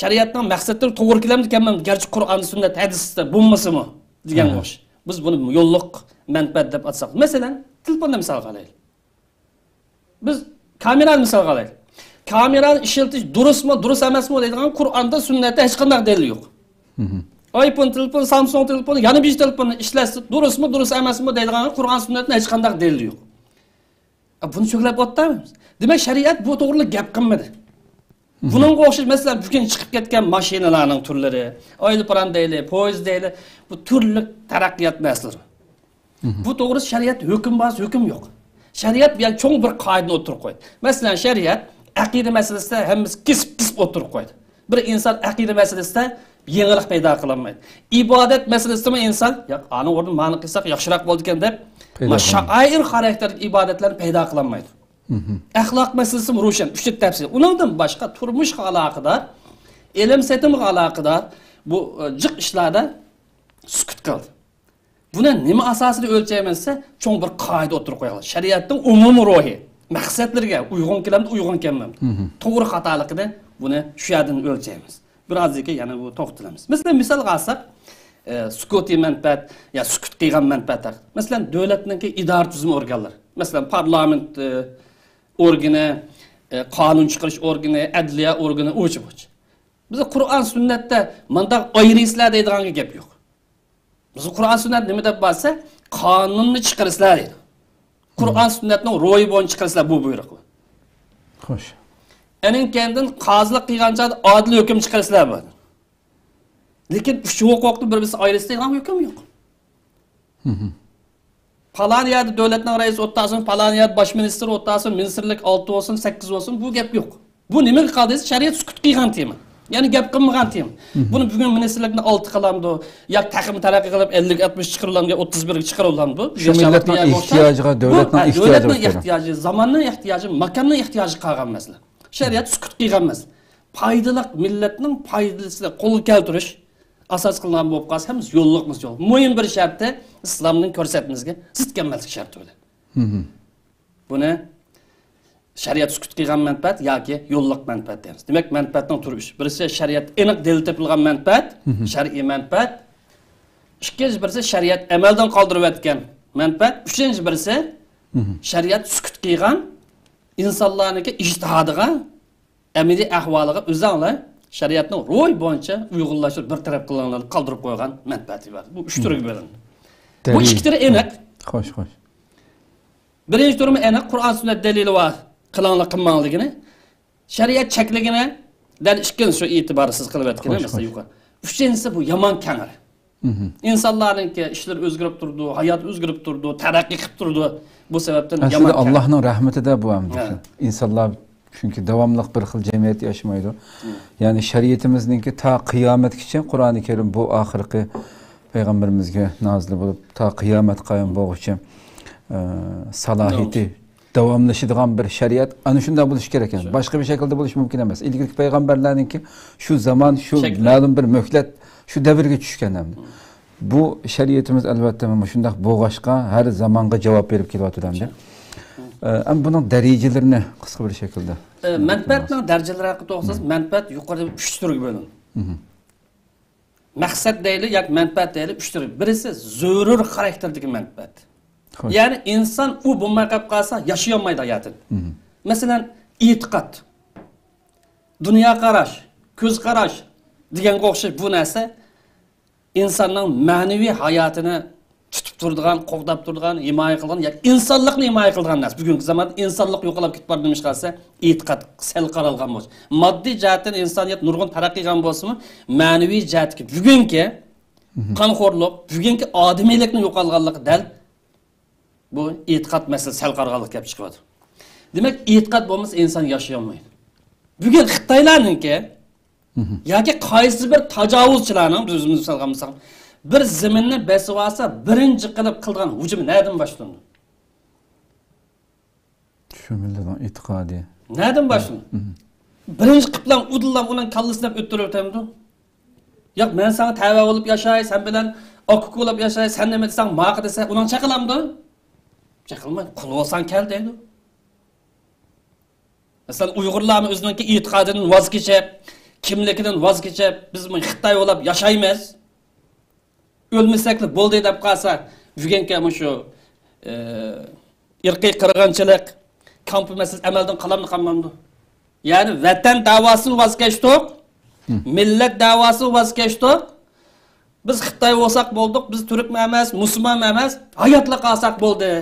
شەرىئەتنىڭ مەقسەتلىرى توغرا كېلەمدۇ، كەلمەمدۇ؟ گەرچە قۇرئان، سۈننەت، ھەدىستە بولمىسىمۇ دېگەن ئوخشاش. بىز بۇنى يوللۇق مەنپەئەت دەپ ئاتىساق. مەسىلەن، تېلېفوننى مىسالغا ئالايلى. بىز كامېرانى مىسالغا ئالايلى. كامېرانى ئىشلىتىش دۇرۇسمۇ، دۇرۇس ئەمەسمۇ دەيدىغان قۇرئاندا، سۈننەتتە ھېچقانداق دەلىل يوق. ئايفون تېلېفون، سامسۇڭ تېلېفون، يەنە بىر تېلېفوننى ئىشلەتسە دۇرۇسمۇ، دۇرۇس ئەمەسمۇ دەيدىغان قۇرئان، سۈننەتتە ھېچقانداق دەلىل يوق. ئا، بۇنى سۆكلەپ ئوتتۇرىمىز. دېمەك، شەرىئەت بۇ توغرىلىق گەپ قىلمىدى. بۇنىڭغا ئوخشاش، مەسىلەن، بۈگۈن چىقىپ كەتكەن ماشىنىلارنىڭ تۈرلىرى، ئايروپىلان دەيلى، پويىز دەيلى، بۇ تۈرلۈك تەرەققىيات نەرسىلىرى. بۇ توغرىسىدا شەرىئەت ھۆكۈم بار، ھۆكۈم يوق. شەرىئەت بۇ يەردە چوڭ بىر قائىدىنى ئوتتۇرىغا قويدى. مەسىلەن، شەرىئەت ئەقىدە مەسىلىسىدە ھەممىسى كېسىپ-كېسىپ ئوتتۇرىغا قويدى. بىر ئىنسان ئەقىدە مەسىلىسىدە يېڭىلىق پەيدا قىلالمايدۇ. ئىبادەت مەسىلىسىدىمۇ ئىنسان، ياق، ئانىڭ ئورنىدا مانى قىلساق ياخشىراق بولىدىكەن دەپ، پەيدا ما قىلالمايدۇ. شائىر خاراكتېرلىك ئىبادەتلەرنى پەيدا قىلالمايدۇ. ئەخلاق مەسىلىسىمۇ روشەن، ئۈچ تەپسىلىي. ئۇنىڭدىن باشقا تۇرمۇشقا ئالاقىدار، ئېلىم-سېتىمغا ئالاقىدار بۇ، ئە، جىق ئىشلاردا سۈكۈت قىلدى. بۇنى نېمە ئاساسىدا ئۆلچەيمىز دېسە، چوڭ بىر قائىدە ئوتتۇرىغا قويغان. شەرىئەتنىڭ ئومۇمىي روھى، مەقسەتلىرىگە ئۇيغۇن كېلەمدۇ، ئۇيغۇن كەلمەمدۇ؟ توغرا خاتالىقىنى بۇنى شۇ يەردىن ئۆلچەيمىز. بىر ئازدىن كېيىن يەنە بۇ توختىلىمىز. مەسىلەن، مىسالغا ئالساق، ئە، سۈكۈتىي مەنپەئەت يا سۈكۈت قىلغان مەنپەئەت ھەققىدە. مەسىلەن، دۆلەتنىڭكى ئىدارە تۈزۈم ئورگانلىرى. مەسىلەن، پارلامېنت، ئە، ئورگىنى، ئە، قانۇن چىقىرىش ئورگىنى، ئەدلىيە ئورگىنى، ئۇچ بۇچ. بىزدە قۇرئان سۈننەتتە مانداق ئايرىيسىلەر دەيدىغان گەپ يوق. بىزدە قۇرئان سۈننەت نېمە دەپ بارسا، قانۇننى چىقىرىسىلەر دەيدۇ. قۇرئان سۈننەتنىڭ روھى بويىچە چىقىرىسىلەر بۇ بۇيرۇقنى. خوش. ئەنىڭ كەينىدىن قازىلىق قىلغان چاغدا ئادىل ھۆكۈم چىقىرىسىلەر بۇ. لېكىن ئۈچ ھوقۇقنى بىر-بىرسى ئايرىسا دەيدىغان ھۆكۈم يوق. پالان يەردە دۆلەتنىڭ رەئىسى ئولتۇرسۇن، پالان يەردە باش مىنىستىر ئولتۇرسۇن، مىنىستىرلىك ئالتە بولسۇن، سەككىز بولسۇن، بۇ گەپ يوق. بۇ نېمىگە قالدى دېسە، شەرىئەت سۈكۈت قىلغان تېما. يەنى گەپ قىلمىغان تېما. بۇنى بۈگۈن مىنىستىرلىكنى ئالتە قىلامدۇ؟ ياكى تېخىمۇ تەرەققىي قىلىپ، ئەللىك، ئاتمىش چىقىرىلامدۇ، ئوتتۇز بىرگە چىقىرىلامدۇ؟ شۇ مىللەتنىڭ ئېھتىياجىغا، دۆلەتنىڭ ئېھتىياجى، زاماننىڭ ئېھتىياجى، ماكاننىڭ ئېھتىياجىغا قالغان مەسىلە. شەرىئەت سۈكۈت قىلغان مەسىلە. پايدىلىق مىللەتنىڭ پايدىسىنى قولغا كەلتۈرۈش ئاساس قىلىنغان بولۇپ قالسا، ھەممىسى يوللۇقمىز يول. مۇھىم بىر شەرتى، ئىسلامنىڭ كۆرسەتمىسىگە زىت كەلمەسلىك شەرتى بىلەن. بۇنى شەرىئەت سۈكۈت قىلغان مەنپەئەت ياكى يوللۇق مەنپەئەت دەيمىز. دېمەك، مەنپەئەتنىڭ تۈرى ئۈچ. بىرسى شەرىئەت ئېنىق دەلىل تېپىلغان مەنپەئەت، شەرئىي مەنپەئەت. ئىككىنچى بىرسى شەرىئەت ئەمەلدىن قالدۇرۇۋەتكەن مەنپەئەت. ئۈچىنچى بىرسى شەرىئەت سۈكۈت قىلغان ئىنسانلارنىڭكى ئىجتىھادىغا، ئەمەلىي ئەھۋالىغا ئۆزۈڭلار شەرىئەتنىڭ روھى بويىچە ئۇيغۇنلاشتۇرۇپ، بىر تەرەپ قىلىڭلار، قالدۇرۇپ قويغان مەنپەئەت ئىبارەت. بۇ ئۈچ تۈرگە بۆلۈنىدۇ. بۇ ئىككى تۈرى ئېنىق. خوش، خوش. بىرىنچى تۈرىمۇ ئېنىق، قۇرئان سۈننەت دەلىلى بار، قىلىڭلار، قىلماڭلار دېگىنى. شەرىئەت چەكلىگىنى، دەل ئىككىنچى شۇ ئېتىبارسىز قىلىۋەتكىنى، مەسىلەن، يۇقىرى. ئۈچىنچىسى بۇ يامان كەڭرى. ئىنسانلارنىڭكى ئىشلىرى ئۆزگىرىپ تۇرىدۇ، ھاياتى ئۆزگىرىپ تۇرىدۇ، تەرەققىي قىلىپ تۇرىدۇ. بۇ سەۋەبتىن يامان ئەسلىدە كەڭرى. ئاللاھنىڭ رەھمىتىدە بۇ ھەم. ئىنسانلار چۈنكى داۋاملىق بىر خىل جەمئىيەتتە ياشىمايدۇ. يەنى شەرىئىتىمىزنىڭكى تا قىيامەتكىچە قۇرئانى كەرىم بۇ ئاخىرقى پەيغەمبىرىمىزگە نازىل بولۇپ، تا قىيامەت قايىم بولغۇچە، ئە، سالاھىيىتى داۋاملىشىدىغان بىر شەرىئەت ئەنە شۇنداق بولۇشى كېرەك. باشقا بىر شەكىلدە بولۇشى مۇمكىن ئەمەس. ئىلگىرىكى پەيغەمبەرلەرنىڭكى شۇ زامان، شۇ مەلۇم بىر مۆھلەت، شۇ دەۋرگە چۈشكەن ئەمدى. بۇ شەرىئىتىمىز، ئەلۋەتتە، مۇشۇنداق بولغاچقا، ھەر زامانغا جاۋاب بېرىپ كېلىۋاتىدۇ ئەمدى. ئە، ئەمما بۇنىڭ دەرىجىلىرىنى قىسقا بىر شەكىلدە. ئە، مەنپەئەتنىڭ دەرىجىلىرى ھەققىدە توختالساق، مەنپەئەت يۇقىرىدا ئۈچ تۈرگە بۆلۈنىدۇ. مەقسەت دەيلى ياكى مەنپەئەت دەيلى ئۈچ تۈرى. بىرسى زۆرۈر خاراكتېردىكى مەنپەئەت. خوش. يەنى ئىنسان ئۇ بولماي قېلىپ قالسا ياشىيالمايدۇ ھاياتىنى. مەسىلەن، ئېتىقاد، دۇنيا قاراش، كۆز قاراش دېگەنگە ئوخشاش بۇ نەرسە ئىنساننىڭ مەنىۋى ھاياتىنى تۇتۇپ تۇرىدىغان، قوغداپ تۇرىدىغان، ھىمايە قىلىدىغان، ياكى ئىنسانلىقنى ھىمايە قىلىدىغان نەرسە. بۈگۈنكى زاماندا ئىنسانلىق يوقاپ كېتىپ بارىدۇ، نېمىشقا دېسە، ئېتىقاد سەل قارالغان بولسا. ماددىي جەھەتتىن ئىنسانىيەت نۇرغۇن تەرەققىي قىلغان بولسىمۇ، مەنىۋى جەھەتتىكى بۈگۈنكى قانخورلۇق، بۈگۈنكى ئادىمىيلىكنى يوقالغانلىقى دەل بۇ ئېتىقاد مەسىلىسى سەل قارىغانلىق كەپ چىقىۋاتىدۇ. دېمەك، ئېتىقاد بولمىسا ئىنسان ياشىيالمايدۇ. بۈگۈن خىتايلارنىڭكى ياكى قايسى بىر تاجاۋۇزچىلارنىڭ، بىز ئۆزىمىز سالغان مىسال، بىر زېمىننى بېسىۋالسا، بىرىنچى قىلىپ قىلىدىغان ھۇجۇمى نەدىن باشلىنىدۇ؟ شۇ مىللەتنىڭ ئېتىقادى. نەدىن باشلىنىدۇ؟ بىرىنچى قىپلام ئۇدۇللام ئۇنىڭ كاللىسىنى دەپ ئۆتتۈرۈۋېتەمدۇ؟ ياق، مەن ساڭا تەۋە بولۇپ ياشاي، سەن بىلەن ئاكا-ئۇكا بولۇپ ياشاي، سەن نېمە دېسەڭ ماقۇل دېسە، ئۇنىڭ چېقىلامدۇ؟ چېقىلمايدۇ. قۇل بولساڭ كەل دەيدۇ. مەسىلەن، ئۇيغۇرلارمۇ ئۆزىنىڭكى ئېتىقادىدىن ۋاز كېچىپ، كىملىكىدىن ۋاز كېچىپ، بىز خىتاي بولاپ ياشايمىز، ئۆلمىسەكلا بولدى دەپ قالسا، بۈگۈنكى مۇشۇ، ئى، ئىرقىي قىرغىنچىلىق، كامپا مەسىلىسى ئەمەلدىن قالامدۇ، قالمامدۇ؟ يەنى ۋەتەن دەۋاسىدىن ۋاز كەچتۇق، مىللەت دەۋاسىدىن ۋاز كەچتۇق. بىز خىتاي بولساق بولدۇق، بىز تۈركمۇ ئەمەس، مۇسۇلمانمۇ ئەمەس، ھاياتلا قالساق بولدى.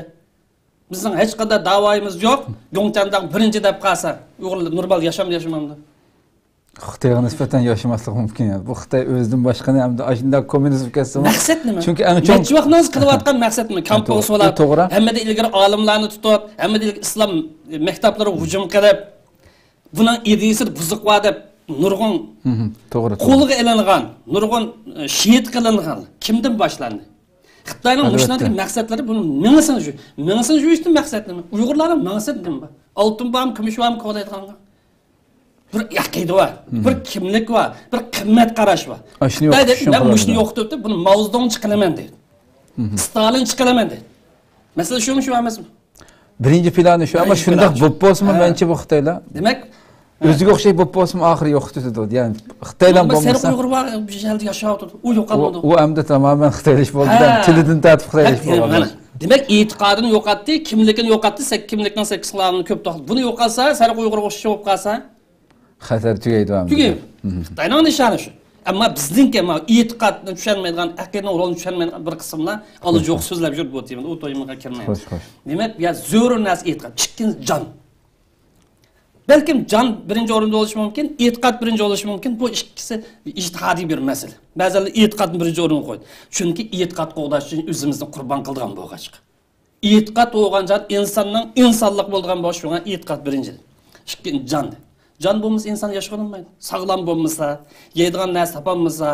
بىزنىڭ ھېچقانداق داۋايىمىز يوق. گوڭچەنداڭ بىرىنچى دەپ قالسا، ئۇيغۇرلار نورمال ياشامدۇ، ياشىمامدۇ؟ خىتايغا نىسبەتەن ياشىماسلىق مۇمكىن. بۇ خىتاي ئۆزىدىن باشقىنى ھەمدە ئاشۇنداق كوممۇنىزم كەتسىمۇ. مەقسەت نېمە؟ چۈنكى ئەڭ چوڭ نەچچە ۋاقىت نېمە قىلىۋاتقان مەقسەت نېمە؟ كامپوس بولاپ، توغرا. ھەممىدىن ئىلگىرى ئالىملارنى تۇتۇپ، ھەممىدىن ئىلگىرى ئىسلام مەكتەپلىرىگە ھۇجۇم قىلىپ، بۇنىڭ ئىدىيىسى بۇزۇق بار دەپ نۇرغۇن توغرا، قولغا ئېلىنغان، نۇرغۇن، ئە، شېھىت قىلىنغان. كىمدىن باشلاندى؟ خىتاينىڭ مۇشۇنداق مەقسەتلىرى بۇنىڭ مېڭىسىنى جۇ-، مېڭىسىنى جۇيۇشتىن مەقسەت نېمە؟ ئۇيغۇرلارنىڭ مېڭىسىدە نېمە بار؟ ئالتۇن بارمۇ، كۈمۈش بارمۇ قوغلايدىغانغا؟ بىر ئەقىدە بار، بىر كىملىك بار، بىر قىممەت قاراش بار. خىتاي دەيدۇ، مەن مۇشۇنى يوقىتىپ، بۇنى ماۋزېدۇڭ چىقىرىمەن دەيدۇ. ستالىن چىقىرىمەن دەيدۇ. مەسىلە شۇمۇ، شۇ ئەمەسمۇ؟ بىرىنچى پىلانى شۇ، ئەمما شۇنداق بولۇپ بولسىمۇ، مەنچە بۇ خىتايلار. دېمەك، ئۆزىگە ئوخشاش بولۇپ بولسىمۇ، ئاخىرى يوقىتىۋېتىدۇ. يەنى خىتايلار بولمىسا، سەرخۇي ئۇيغۇر بار، بۇ يەردە ياشاۋاتىدۇ. ئۇ يوقالمىدۇ. ئۇ ئەمدى تامامەن خىتايلىشىپ بولدى. تىلىدىن تارتىپ خىتايلىشىپ بولغان. دېمەك، ئېتىقادىنى يوقاتتى، كىملىكىنى يوقاتتى، سەك-، كىملىكنىڭ سەككىز قىلغانلىرىنى كۆپ توختىدى. بۇنى يوقاتسا، سەرخۇي ئۇيغۇرغا ئوخشاش بولۇپ قالسا، خەتەر تۈگەيدۇ ئەمدى. تۈگەيدۇ. خىتاينىڭ نىشانى شۇ. ئەمما بىزنىڭكى، ئەمما ئېتىقادنى چۈشەنمەيدىغان، ئەقىدىنىڭ رولىنى چۈشەنمەيدىغان بىر قىسىملار ئالا جوق سۆزلەپ يۈرۈپ، بۇ تېمىدا ئۇ تېمىغا كىرمەيمىز. خوش، خوش. دېمەك، يا زۆرۈر نەرسە ئېتىقاد، ئىككىنچى جان. بەلكىم جان بىرىنچى ئورۇندا بولۇشى مۇمكىن، ئېتىقاد بىرىنچى بولۇشى مۇمكىن. بۇ ئىككىسى ئىجتىھادىي بىر مەسىلە. بەزىلەر ئېتىقادنى بىرىنچى ئورۇنغا قويدى. چۈنكى ئېتىقاد قوغداش ئۈچۈن ئۆزىمىزنى قۇربان قىلىدىغان بولغاچقا. ئېتىقاد بولغان جان ئىنساننىڭ ئىنسانلىق بولىدىغان بولۇش، شۇڭا ئېتىقاد بىرىنچى. ئىككىنچى جان. جان بولمىسا ئىنسان ياشىغىلى بولمايدۇ. ساغلام بولمىسا، يەيدىغان نەرسە تاپالمىسا،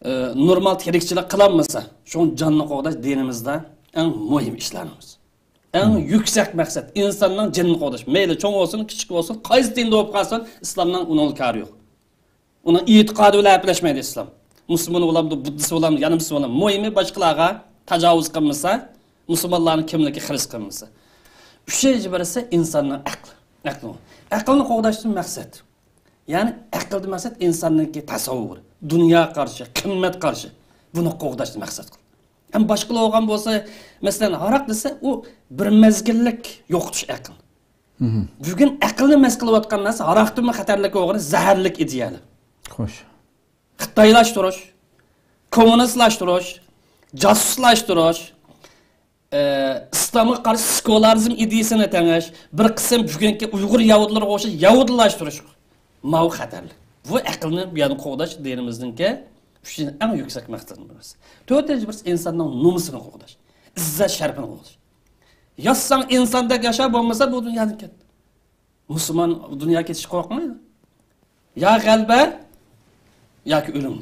ئى، نورمال تىرىكچىلىك قىلالمىسا، شۇڭا جاننى قوغداش دىنىمىزدا ئەڭ مۇھىم ئىشلارنىڭ بىرسى. ئەڭ يۈكسەك مەقسەت، ئىنساننىڭ جېنىنى قوغداش. مەيلى چوڭ بولسۇن، كىچىك بولسۇن، قايسى دىندا بولۇپ قالسۇن، ئىسلامنىڭ ئۇنىڭغا كارى يوق. ئۇنىڭ ئېتىقادى بىلەن ئەپلەشمەيدۇ ئىسلام. مۇسۇلمان بولامدۇ، بۇددىست بولامدۇ، يەنە مۇسۇلمان بولامدۇ. مۇھىمى باشقىلارغا تاجاۋۇز قىلمىسا، مۇسۇلمانلارنىڭ كىملىكى خىرىس قىلمىسا. ئۈچىنچى بىرسى ئىنساننىڭ ئەقلى. ئەقلى. ئەقىلنى قوغداشتىن مەقسەت. يەنى ئەقىلدىن مەقسەت ئىنساننىڭكى تەسەۋۋۇر، دۇنيا قارىشى، قىممەت قارىشى. بۇنى قوغداشنى مەقسەت قىل. ھەم باشقىلار بولغان بولسا، مەسىلەن، ھاراق دېسە، ئۇ بىر مەزگىللىك يوقىتىش ئەقىل. بۈگۈن ئەقىلنى مەس قىلىۋاتقان نەرسە ھاراقتىنمۇ خەتەرلىك بولغىنى زەھەرلىك ئىدىيەلەر. خوش. خىتايلاشتۇرۇش، كوممۇنىستلاشتۇرۇش، جاسۇسلاشتۇرۇش، ئە، ئىسلامغا قارشى سېكۇلارىزم ئىدىيىسىنى تېڭىش، بىر قىسىم بۈگۈنكى ئۇيغۇر يەھۇدىيلىرىغا ئوخشاش يەھۇدىيلاشتۇرۇش. ماۋۇ خەتەرلىك. بۇ ئەقىلنى بۇ يەردە قوغداش دىنىمىزنىڭكى ئۈچىنچى ئەڭ يۈكسەك مەقسىتىنىڭ بىرسى. تۆتىنچى بىرسى ئىنساننىڭ نومۇسىنى قوغداش، ئىززەت شەرىپىنى قوغداش. ياشىساڭ ئىنساندەك ياشا، بولمىسا بۇ دۇنيادىن كەت. مۇسۇلمان دۇنيا كېتىشكە قورقمايدۇ. يا غەلىبە، ياكى ئۆلۈم.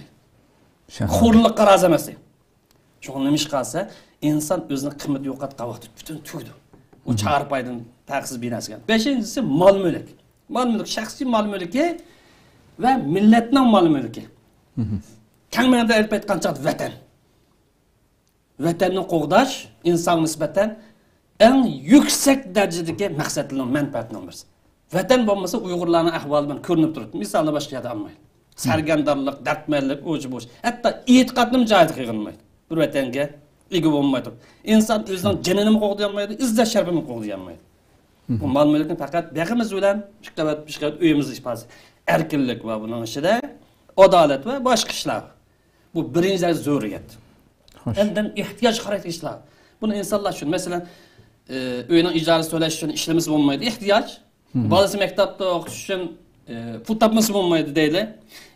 خورلۇققا رازى ئەمەس. شۇڭا نېمە ئىش قالسا، ئىنسان ئۆزىنىڭ قىممىتى يوقاتقان ۋاقتى پۈتۈن تۈگىدۇ. ئۇ چارپايدىن پەرقسىز بىر نەرسىگە. بەشىنچىسى مال مۈلۈك. مال مۈلۈك، شەخسىي مال مۈلكى ۋە مىللەتنىڭ مال مۈلكى. كەڭ مەنىدە ئېلىپ ئېيتقان چاغدا ۋەتەن. ۋەتەننى قوغداش ئىنسانغا نىسبەتەن ئەڭ يۈكسەك دەرىجىدىكى مەقسەتلىرىنىڭ، مەنپەئەتنىڭ بىرسى. ۋەتەن بولمىسا، ئۇيغۇرلارنىڭ ئەھۋالى مەن كۆرۈنۈپ تۇرۇپتۇ. مىسالنى باشقا يەردە ئالمايلى. سەرگەردانلىق، دەردمەنلىك، ئۇجى بوش. ھەتتا ئېتىقادنىمۇ جايىدا قىلغىلىمايدۇ. بىر ۋەتەنگە ئىگە بولمايدۇ. ئىنسان ئۆزىنىڭ جېنىنىمۇ قوغدىيالمايدۇ، ئىززەت شەرىپىنى قوغدىيالمايدۇ. بۇ مال مۈلۈكنى پەقەت بېغىمىز بىلەن ئىككى قەۋەت، ئۈچ قەۋەت ئۆيىمىزنىڭ ئىپادىسى. ئەركىنلىك بار بۇنىڭ ئىچىدە، ئادالەت ۋە باشقا ئىشلار بار. بۇ بىرىنچى دەرىجە زۆرۈرىيەت. خوش. ئاندىن ئېھتىياج خاراكتېرلىك ئىشلار. بۇنى ئىنسانلار چۈشىنىدۇ. مەسىلەن، ئۆينىڭ ئىجارىسى تۆلەش ئۈچۈن ئىشلىمىسە بولمايدۇ، ئېھتىياج. بالىسى مەكتەپتە ئوقۇتۇش ئۈچۈن پۇل تاپمىسا بولمايدۇ دەيلى.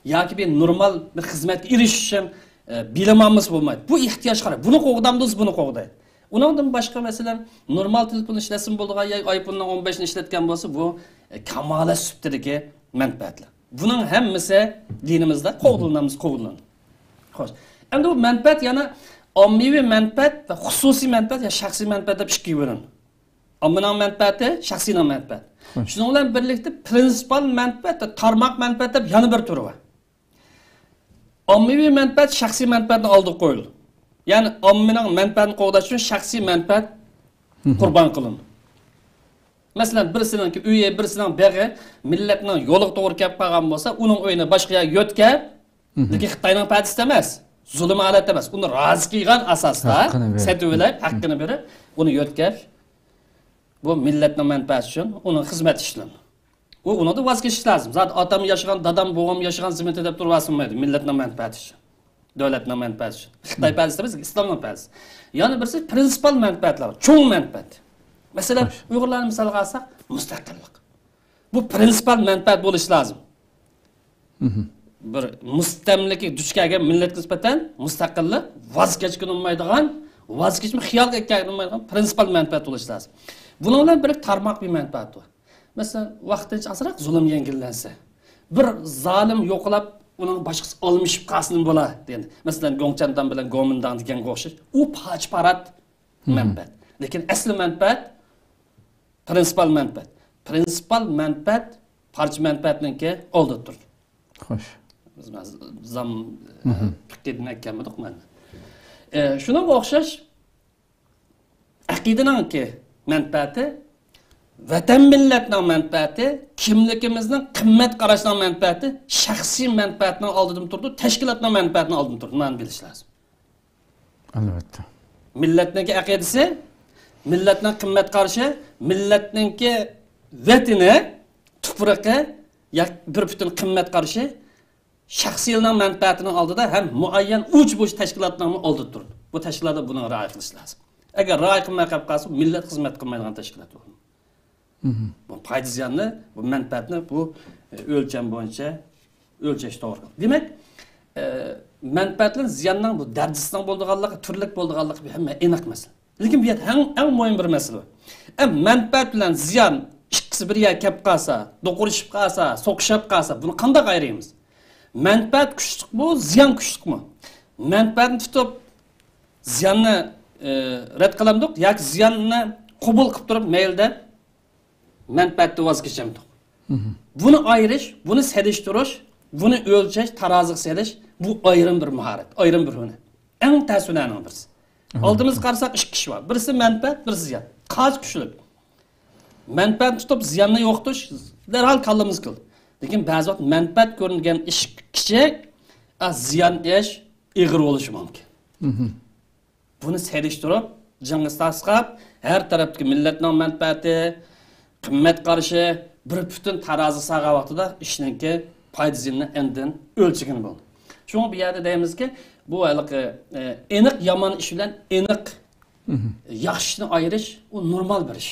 ياكى بىر نورمال بىر خىزمەتكە ئېرىشىش ئۈچۈن بىلىم ئالمىسا بولمايدۇ. بۇ ئېھتىياج خاراكتېر. بۇنى قوغدامدۇ، بۇنى قوغدايدۇ. ئۇنىڭدىن باشقا، مەسىلەن، نورمال تېلېفون ئىشلەتسىمۇ بولىدىغان يا ئايفوننىڭ ئون بەشىنى ئىشلەتكەن بولسا، بۇ، ئە، كامالەت سۈپىتىدىكى مەنپەئەتلەر. بۇنىڭ ھەممىسى دىنىمىزدا قوغدىلىنىمىز، قوغدىلىنىدۇ. خوش. ئەمدى بۇ مەنپەئەت يەنە ئاممىۋى مەنپەئەت ۋە خۇسۇسىي مەنپەئەت يا شەخسىي مەنپەئەت دەپ ئىككىگە بۆلۈنىدۇ. ئاممىنىڭ مەنپەئەتى، شەخسىينىڭ مەنپەئەتى. شۇنىڭ بىلەن بىرلىكتە پرىنسىپال مەنپەئەت ۋە تارماق مەنپەئەت دەپ يەنە بىر تۈرى بار. ئاممىۋى مەنپەئەت شەخسىي مەنپەئەتنىڭ ئالدىغا قويۇلىدۇ. يەنى ئاممىنىڭ مەنپەئەتىنى قوغداش ئۈچۈن شەخسىي مەنپەئەت قۇربان قىلىنىدۇ. مەسىلەن، بىرسىنىڭكى ئۆيى، بىرسىنىڭ بېغى مىللەتنىڭ يولىغا توغرا كەپ قالغان بولسا، ئۇنىڭ ئۆيىنى باشقا يەرگە يۆتكەپ، لېكىن خىتاينىڭ پەدىسى ئەمەس، زۇلۇم ھالەتتە ئەمەس، ئۇنى رازى قىلغان ئاساستا سېتىۋېلىپ، ھەققىنى بېرىپ، ئۇنى يۆتكەپ، بۇ مىللەتنىڭ مەنپەئەتى ئۈچۈن ئۇنىڭ خىزمەت ئىشلىنىدۇ. ئۇ، ئۇنىڭدىن ۋاز كېچىش لازىم. زادى ئاتام ياشىغان، دادام، بوۋام ياشىغان زېمىندا دەپ تۇرۇۋالسىنمايدۇ. مىللەتنىڭ مەنپەئەتى ئۈچۈن، دۆلەتنىڭ مەنپەئەتى ئۈچۈن. خىتاي پەدىسى ئەمەس، ئىسلامنىڭ پەدىسى. يەنە بىرسى پرىنسىپال مەنپەئەتلەر، چوڭ مەنپەئەت. مەسىلەن، ئۇيغۇرلارنى مىسالغا ئالساق، مۇستەقىللىق. بۇ پرىنسىپال مەنپەئەت بولۇشى لازىم. بىر مۇستەملىكىگە دۇچ كەلگەن مىللەتكە نىسبەتەن مۇستەقىللىق، ۋاز كەچكىلى بولمايدىغان، ۋاز كېچىشمۇ خىيالغا كەلگىلى بولمايدىغان پرىنسىپال مەنپەئەت بولۇشى لازىم. بۇنىڭ بىلەن بىرلىكتە تارماقىي مەنپەئەت بار. مەسىلەن، ۋاقتىنچە ئازراق زۇلۇم يەڭگىللەنسە، بىر زالىم يوقىلاپ، ئۇنىڭ باشقىسى ئالمىشىپ قالسىمۇ بولا دېگەن. مەسىلەن، گوڭچەنداڭ بىلەن گومىنداڭ دېگەنگە ئوخشاش. ئۇ پاچ-پارات مەنپەئەت. لېكىن ئەسلى مەنپەئەت پرىنسىپال مەنپەئەت. پرىنسىپال مەنپەئەت پارچە مەنپەئەتنىڭكى ئالدىدا تۇرىدۇ. خوش. بىز زام-، پىقىدىن ئەكەلمىدۇق مانا. ئە، شۇنىڭغا ئوخشاش ئەقىدىنىڭكى مەنپەئەتى، ۋەتەن مىللەتنىڭ مەنپەئەتى، كىملىكىمىزنىڭ قىممەت قاراشنىڭ مەنپەئەتى شەخسىي مەنپەئەتنىڭ ئالدىدىمۇ تۇرىدۇ، تەشكىلاتنىڭ مەنپەئەتىنىڭ ئالدىدىمۇ تۇرىدۇ. مانا بىلىش لازىم. ئەلۋەتتە. مىللەتنىڭكى ئەقىدىسى، مىللەتنىڭ قىممەت قارىشى، مىللەتنىڭكى ۋەتىنى، تۇپرىقى، يا بىر پۈتۈن قىممەت قارىشى شەخسىيلەرنىڭ مەنپەئەتىنىڭ ئالدىدا ھەم مۇئەييەن ئۇچ-بۇچ تەشكىلاتنىڭمۇ ئالدىدا تۇرىدۇ. بۇ تەشكىلاتلار بۇنىڭغا رىئايە قىلىشى لازىم. ئەگەر رىئايە قىلماي قېلىپ قالسا، مىللەت خىزمەت قىلمايدىغان تەشكىلات بولىدۇ. بۇ پايدا زىياننى، بۇ مەنپەئەتنى بۇ، ئە، ئۆلچەم بويىچە ئۆلچەش توغرا. دېمەك، ئە، مەنپەئەت بىلەن زىياننىڭ بۇ دەرىجىسىنىڭ بولىدىغانلىقى، تۈرلۈك بولىدىغانلىقى بۇ ھەممە ئېنىق مەسىلە. لېكىن بۇ يەردە ئەڭ، ئەڭ مۇھىم بىر مەسىلە بار. ئە، مەنپەئەت بىلەن زىيان ئىككىسى بىر يەرگە كەپ قالسا، دوقۇرۇشۇپ قالسا، سوقۇشۇپ قالسا، بۇنى قانداق ئايرىيمىز؟ مەنپەئەت كۈچلۈكمۇ، زىيان كۈچلۈكمۇ؟ مەنپەئەتنى تۇتۇپ، زىياننى، ئى، رەت قىلامدۇق ياكى زىياننى قوبۇل قىلىپ تۇرۇپ، مەيلى دەپ مەنپەئەتتىن ۋاز كېچەمدۇق؟ بۇنى ئايرىش، بۇنى سېلىشتۇرۇش، بۇنى ئۆلچەش، تارازىغا سېلىش، بۇ ئايرىم بىر ماھارەت، ئايرىم بىر ھۈنەر. ئەڭ تەس ھۈنەرنىڭ بىرسى. ئالدىمىزغا قارىساق، ئىككى ئىش بار. بىرسى مەنپەئەت، بىرسى زىيان. قايسى كۈچلۈك؟ مەنپەئەتنى تۇتۇپ، زىياننى يوقىتىش دەرھال كاللىمىزغا كېلىدۇ. لېكىن بەزى ۋاقىت مەنپەئەت كۆرۈنگەن ئىش كىچىك، ئە، زىيان ئىش ئېغىر بولۇشى مۇمكىن. بۇنى سېلىشتۇرۇپ، جىڭغا تاسقاپ، ھەر تەرەپتىكى مىللەتنىڭ مەنپەئەتى، قىممەت قارىشى بىر پۈتۈن تارازىغا سالغان ۋاقتىدا ئىشنىڭكى پايدا زىيىنىنى ئاندىن ئۆلچىگىلى بولىدۇ. شۇڭا بۇ يەردە دەيمىزكى، بۇ ھېلىقى، ئە، ئېنىق يامان ئىش بىلەن ئېنىق ياخشى ئىشنى ئايرىش، ئۇ نورمال بىر ئىش.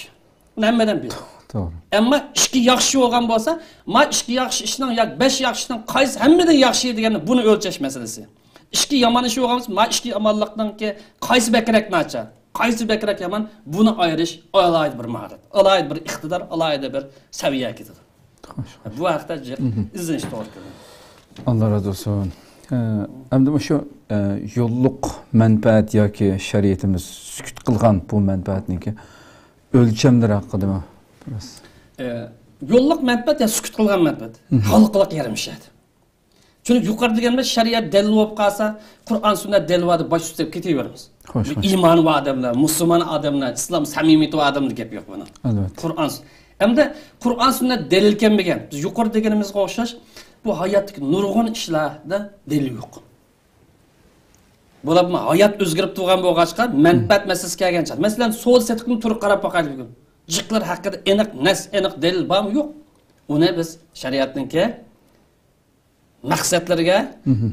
ئۇنى ھەممىدىن بىل. توغرا. ئەمما ئىككى ياخشى بولغان بولسا، ما ئىككى ياخشى ئىشنىڭ ياكى بەش ياخشى ئىشنىڭ قايسى ھەممىدىن ياخشى دېگەننى، بۇنى ئۆلچەش مەسىلىسى. ئىككى يامان ئىش بولغان بولسا، ما ئىككى يامانلىقنىڭكى قايسى بەكرەك ناچار، قايسى بەكرەك يامان، بۇنى ئايرىش ئالاھىدە بىر ماھارەت، ئالاھىدە بىر ئىقتىدار، ئالاھىدە بىر سەۋىيەگە كېتىدۇ. خوش. بۇ ھەقتە جىق ئىزدىنىش توغرا كېلىدۇ. ئاللا رازى بولسۇن. ئە، ئەمدى مۇشۇ، ئە، يوللۇق مەنپەئەت ياكى شەرىئىتىمىز سۈكۈت قىلغان بۇ مەنپەئەتنىڭكى ئۆلچەملىرى ھەققىدىمۇ بىراز؟ ئە، يوللۇق مەنپەئەت يا سۈكۈت قىلغان مەنپەئەت ھالقىلىق يېرىم شەھەر. چۈنكى يۇقىرىدا دېگەنىمدەك، شەرىئەت دەلىل بولۇپ قالسا، قۇرئان سۈننەت دەلىل بار دەپ باش ئۈستەپ كېتىۋېرىمىز. خوش، خوش. ئىمانى بار ئادەملەر، مۇسۇلمان ئادەملەر، ئىسلام سەمىمىيىتى بار ئادەملەر گەپ يوق بۇنىڭ. ئەلۋەتتە. قۇرئان سۈ-، ئەمدى قۇرئان سۈننەت دەلىل كەلمىگەن. بىز يۇقىرىدا دېگىنىمىزگە ئوخشاش، بۇ ھاياتتىكى نۇرغۇن ئىشلاردا دەلىل يوق. بولۇپمۇ ھايات ئۆزگىرىپ تۇرغان بولغاچقا، مەنپەئەت مەسىلىسى كەلگەن چاغدا، مەسىلەن، سودا سېتىقنى تۇرۇپ قاراپ باقايلى بۈگۈن. جىقلار ھەققىدە ئېنىق نەس، ئېنىق دەلىل بارمۇ؟ يوق. ئۇنى بىز شەرىئەتنىڭكى مەقسەتلىرىگە،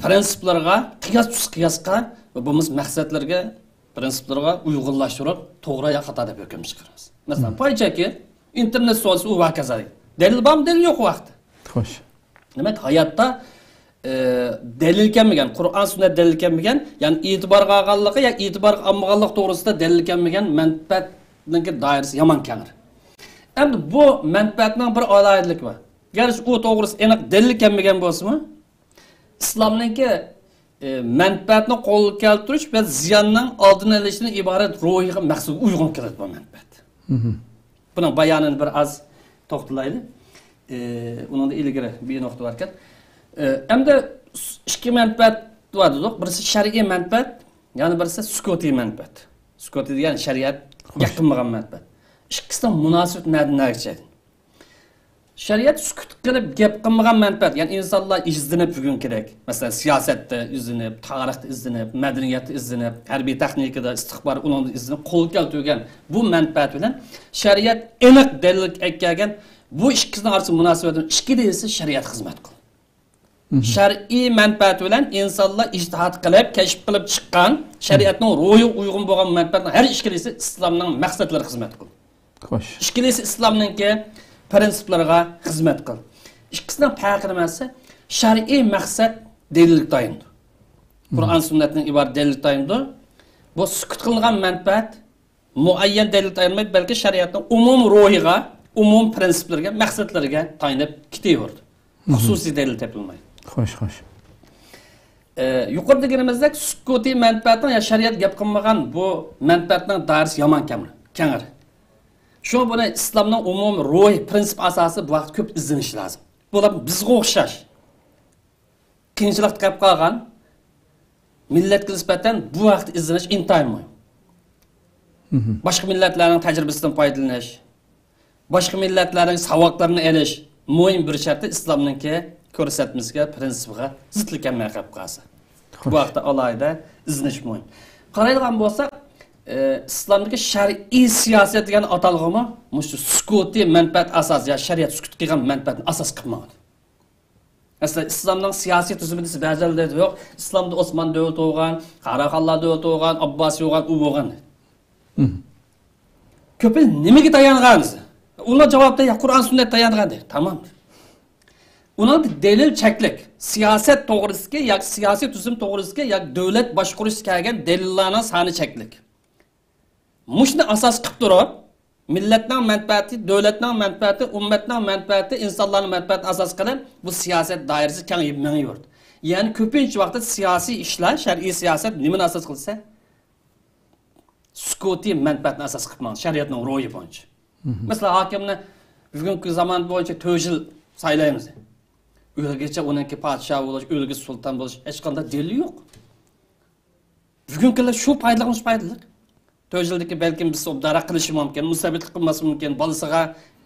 پىرىنسىپلىرىغا، قىياس تۈز قىياسقا ۋە بولمىسا مەقسەتلىرىگە، پىرىنسىپلىرىغا ئۇيغۇنلاشتۇرۇپ، توغرا يا خاتا دەپ ھۆكۈم چىقىرىمىز. مەسىلەن، پاي چەكى، ئىنتېرنېت سودىسى، ئۇ ۋە ھاكازا. دەلىل بارمۇ، دەلىل يوق ئۇ ھەقتە. خوش. دېمەك، ھاياتتا ئى، دەلىل كەلمىگەن، قۇرئان، سۈننەت دەلىل كەلمىگەن، يەنى ئېتىبارغا ئالغانلىقى يا ئېتىبارغا ئالمىغانلىق توغرىسىدا دەلىل كەلمىگەن مەنپەئەتنىڭكى دائىرىسى يامان كەڭرى. ئەمدى بۇ مەنپەئەتنىڭ بىر ئالاھىدىلىكى بار. گەرچە ئۇ توغرىسىدا ئېنىق دەلىل كەلمىگەن بولسىمۇ، ئىسلامنىڭكى، ئى، مەنپەئەتنى قولغا كەلتۈرۈش ۋە زىياننىڭ ئالدىنى ئېلىشتىن ئىبارەت روھىغا، مەقسەتكە ئۇيغۇن كېلىدۇ بۇ مەنپەئەت. بۇنىڭ بايانىنى بىر ئاز توختىلايلى. ئى، ئۇنىڭدا ئىلگىرى بىر نۇقتا باركەن. ئى، ئەمدى ئىككى مەنپەئەت بار دېدۇق. بىرسى شەرئىي مەنپەئەت، يەنە بىرسى سۈكۇتىي مەنپەئەت. سۈكۇتىي دېگەن شەرىئەت گەپ قىلمىغان مەنپەئەت. ئىككىسىنىڭ مۇناسىۋىتى نەدىن نەگىچە؟ شەرىئەت سۈكۈت قىلىپ گەپ قىلمىغان مەنپەئەت، يەنى ئىنسانلار ئىزدىنىپ بۈگۈنكىدەك، مەسىلەن، سىياسەتتە ئىزدىنىپ، تارىختا ئىزدىنىپ، مەدەنىيەتتە ئىزدىنىپ، ھەربىي تېخنىكىدا، ئىستىخبارات ئۇلىنىدا ئىزدىنىپ قولغا كەلتۈرگەن بۇ مەنپەئەت بىلەن شەرىئەت ئېنىق دەلىل ئەكەلگەن بۇ ئىككىسىنىڭ ئارىسىدا مۇناسىۋەتنى ئىككىلىسى شەرىئەتكە خىزمەت قىل. شەرئىي مەنپەئەت بىلەن ئىنسانلار ئىجتىھات قىلىپ، كەشىپ قىلىپ چىققان شەرىئەتنىڭ روھىغا ئۇيغۇن بولغان مەنپەئەتنىڭ ھەر ئىككىلىسى ئىسلامنىڭ مەقسەتلىرىگە خىزمەت قىل. خوش. ئىككىلىسى ئىسلامنىڭكى پرىنسىپلىرىغا خىزمەت قىل. ئىككىسىنىڭ پەرقى نېمە دېسە، شەرئىي مەقسەت دەلىلگە تايىنىدۇ. قۇرئان، سۈننەتتىن ئىبارەت دەلىلگە تايىنىدۇ. بۇ سۈكۈت قىلىنغان مەنپەئەت مۇئەييەن دەلىلگە تايانمايدۇ، بەلكى شەرىئەتنىڭ ئومۇمىي روھىغا، ئومۇمىي پرىنسىپلىرىگە، مەقسەتلىرىگە تايىنىپ كېتىۋېرىدۇ. خۇسۇسىي دەلىل تېپىلمايدۇ. خوش، خوش. ئى، يۇقىرىدا دېگىنىمىزدەك، سۈكۇتىي مەنپەئەتنىڭ يا شەرىئەت گەپ قىلمىغان بۇ مەنپەئەتنىڭ دائىرىسى يامان كەم-، كەڭرى. شۇڭا بۇنى ئىسلامنىڭ ئومۇمىي روھىي پرىنسىپ ئاساسىدا بۇ ھەقتە كۆپ ئىزدىنىش لازىم. بۇلار بىزگە ئوخشاش قىيىنچىلىقتا قېلىپ قالغان مىللەتكە نىسبەتەن بۇ ھەقتە ئىزدىنىش ئىنتايىن مۇھىم. باشقا مىللەتلەرنىڭ تەجرىبىسىدىن پايدىلىنىش، باشقا مىللەتلەرنىڭ ساۋاقلىرىنى ئېلىش مۇھىم بىر شەرتى ئىسلامنىڭكى كۆرسەتمىسىگە، پرىنسىپىغا زىتلىق كەلمەي قېلىپ قالسا. خوش. بۇ ھەقتە ئالاھىدە ئىزدىنىش مۇھىم. قارايدىغان بولساق، ئى، ئىسلامدىكى شەرئىي سىياسەت دېگەن ئاتالغۇمۇ مۇشۇ سۈكۇتىي مەنپەئەت ئاساس، يا شەرىئەت سۈكۈت قىلغان مەنپەئەتنى ئاساس قىلىپ ماڭىدۇ. مەسىلەن، ئىسلامنىڭ سىياسىي تۈزۈمى دېسە، بەزىلەر دەيدۇ، يوق، ئىسلامدا ئوسمان دۆلىتى بولغان، قاراخانلار دۆلىتى بولغان، ئابباسىي بولغان، ئۇ بولغان دەيدۇ. كۆپى نېمىگە تايانغان دېسە، ئۇلار جاۋابتا، يا قۇرئان، سۈننەت تايانغان دەيدۇ. تامام. ئۇنىڭ دەلىل چەكلىك. سىياسەت توغرىسىدىكى ياكى سىياسىي تۈزۈم توغرىسىدىكى ياكى دۆلەت باشقۇرۇشتا كەلگەن دەلىللارنىڭ سانى چەكلىك. مۇشۇنى ئاساس قىلىپ تۇرۇپ، مىللەتنىڭ مەنپەئەتى، دۆلەتنىڭ مەنپەئەتى، ئۈممەتنىڭ مەنپەئەتى، ئىنسانلارنىڭ مەنپەئەتىنى ئاساس قىلىپ، بۇ سىياسەت دائىرىسى كەڭىيىپ مېڭىۋېرىدۇ. يەنى كۆپىنچە ۋاقىتتا سىياسىي ئىشلار، شەرئىي سىياسەت نېمىنى ئاساس قىلسا؟ سۈكۇتىي مەنپەئەتنى ئاساس قىلىپ ماڭىدۇ، شەرىئەتنىڭ روھى بويىچە. مەسىلەن، ھاكىمنى بۈگۈنكى زامان بويىچە تۆت يىل سايلايمىز. ئۆلگىچە ئۇنىڭكى پادىشاھ بولۇش، ئۆلگىچە سۇلتان بولۇش ھېچقانداق دەلىل يوق. بۈگۈنكى كۈندە شۇ پايدىلىق، مۇشۇ پايدىلىق. تۆت يىلدىكى بەلكىم بىز ئوبدانراق قىلىشى مۇمكىن، مۇستەبىتلىك قىلماسلىقى مۇمكىن، بالىسىغا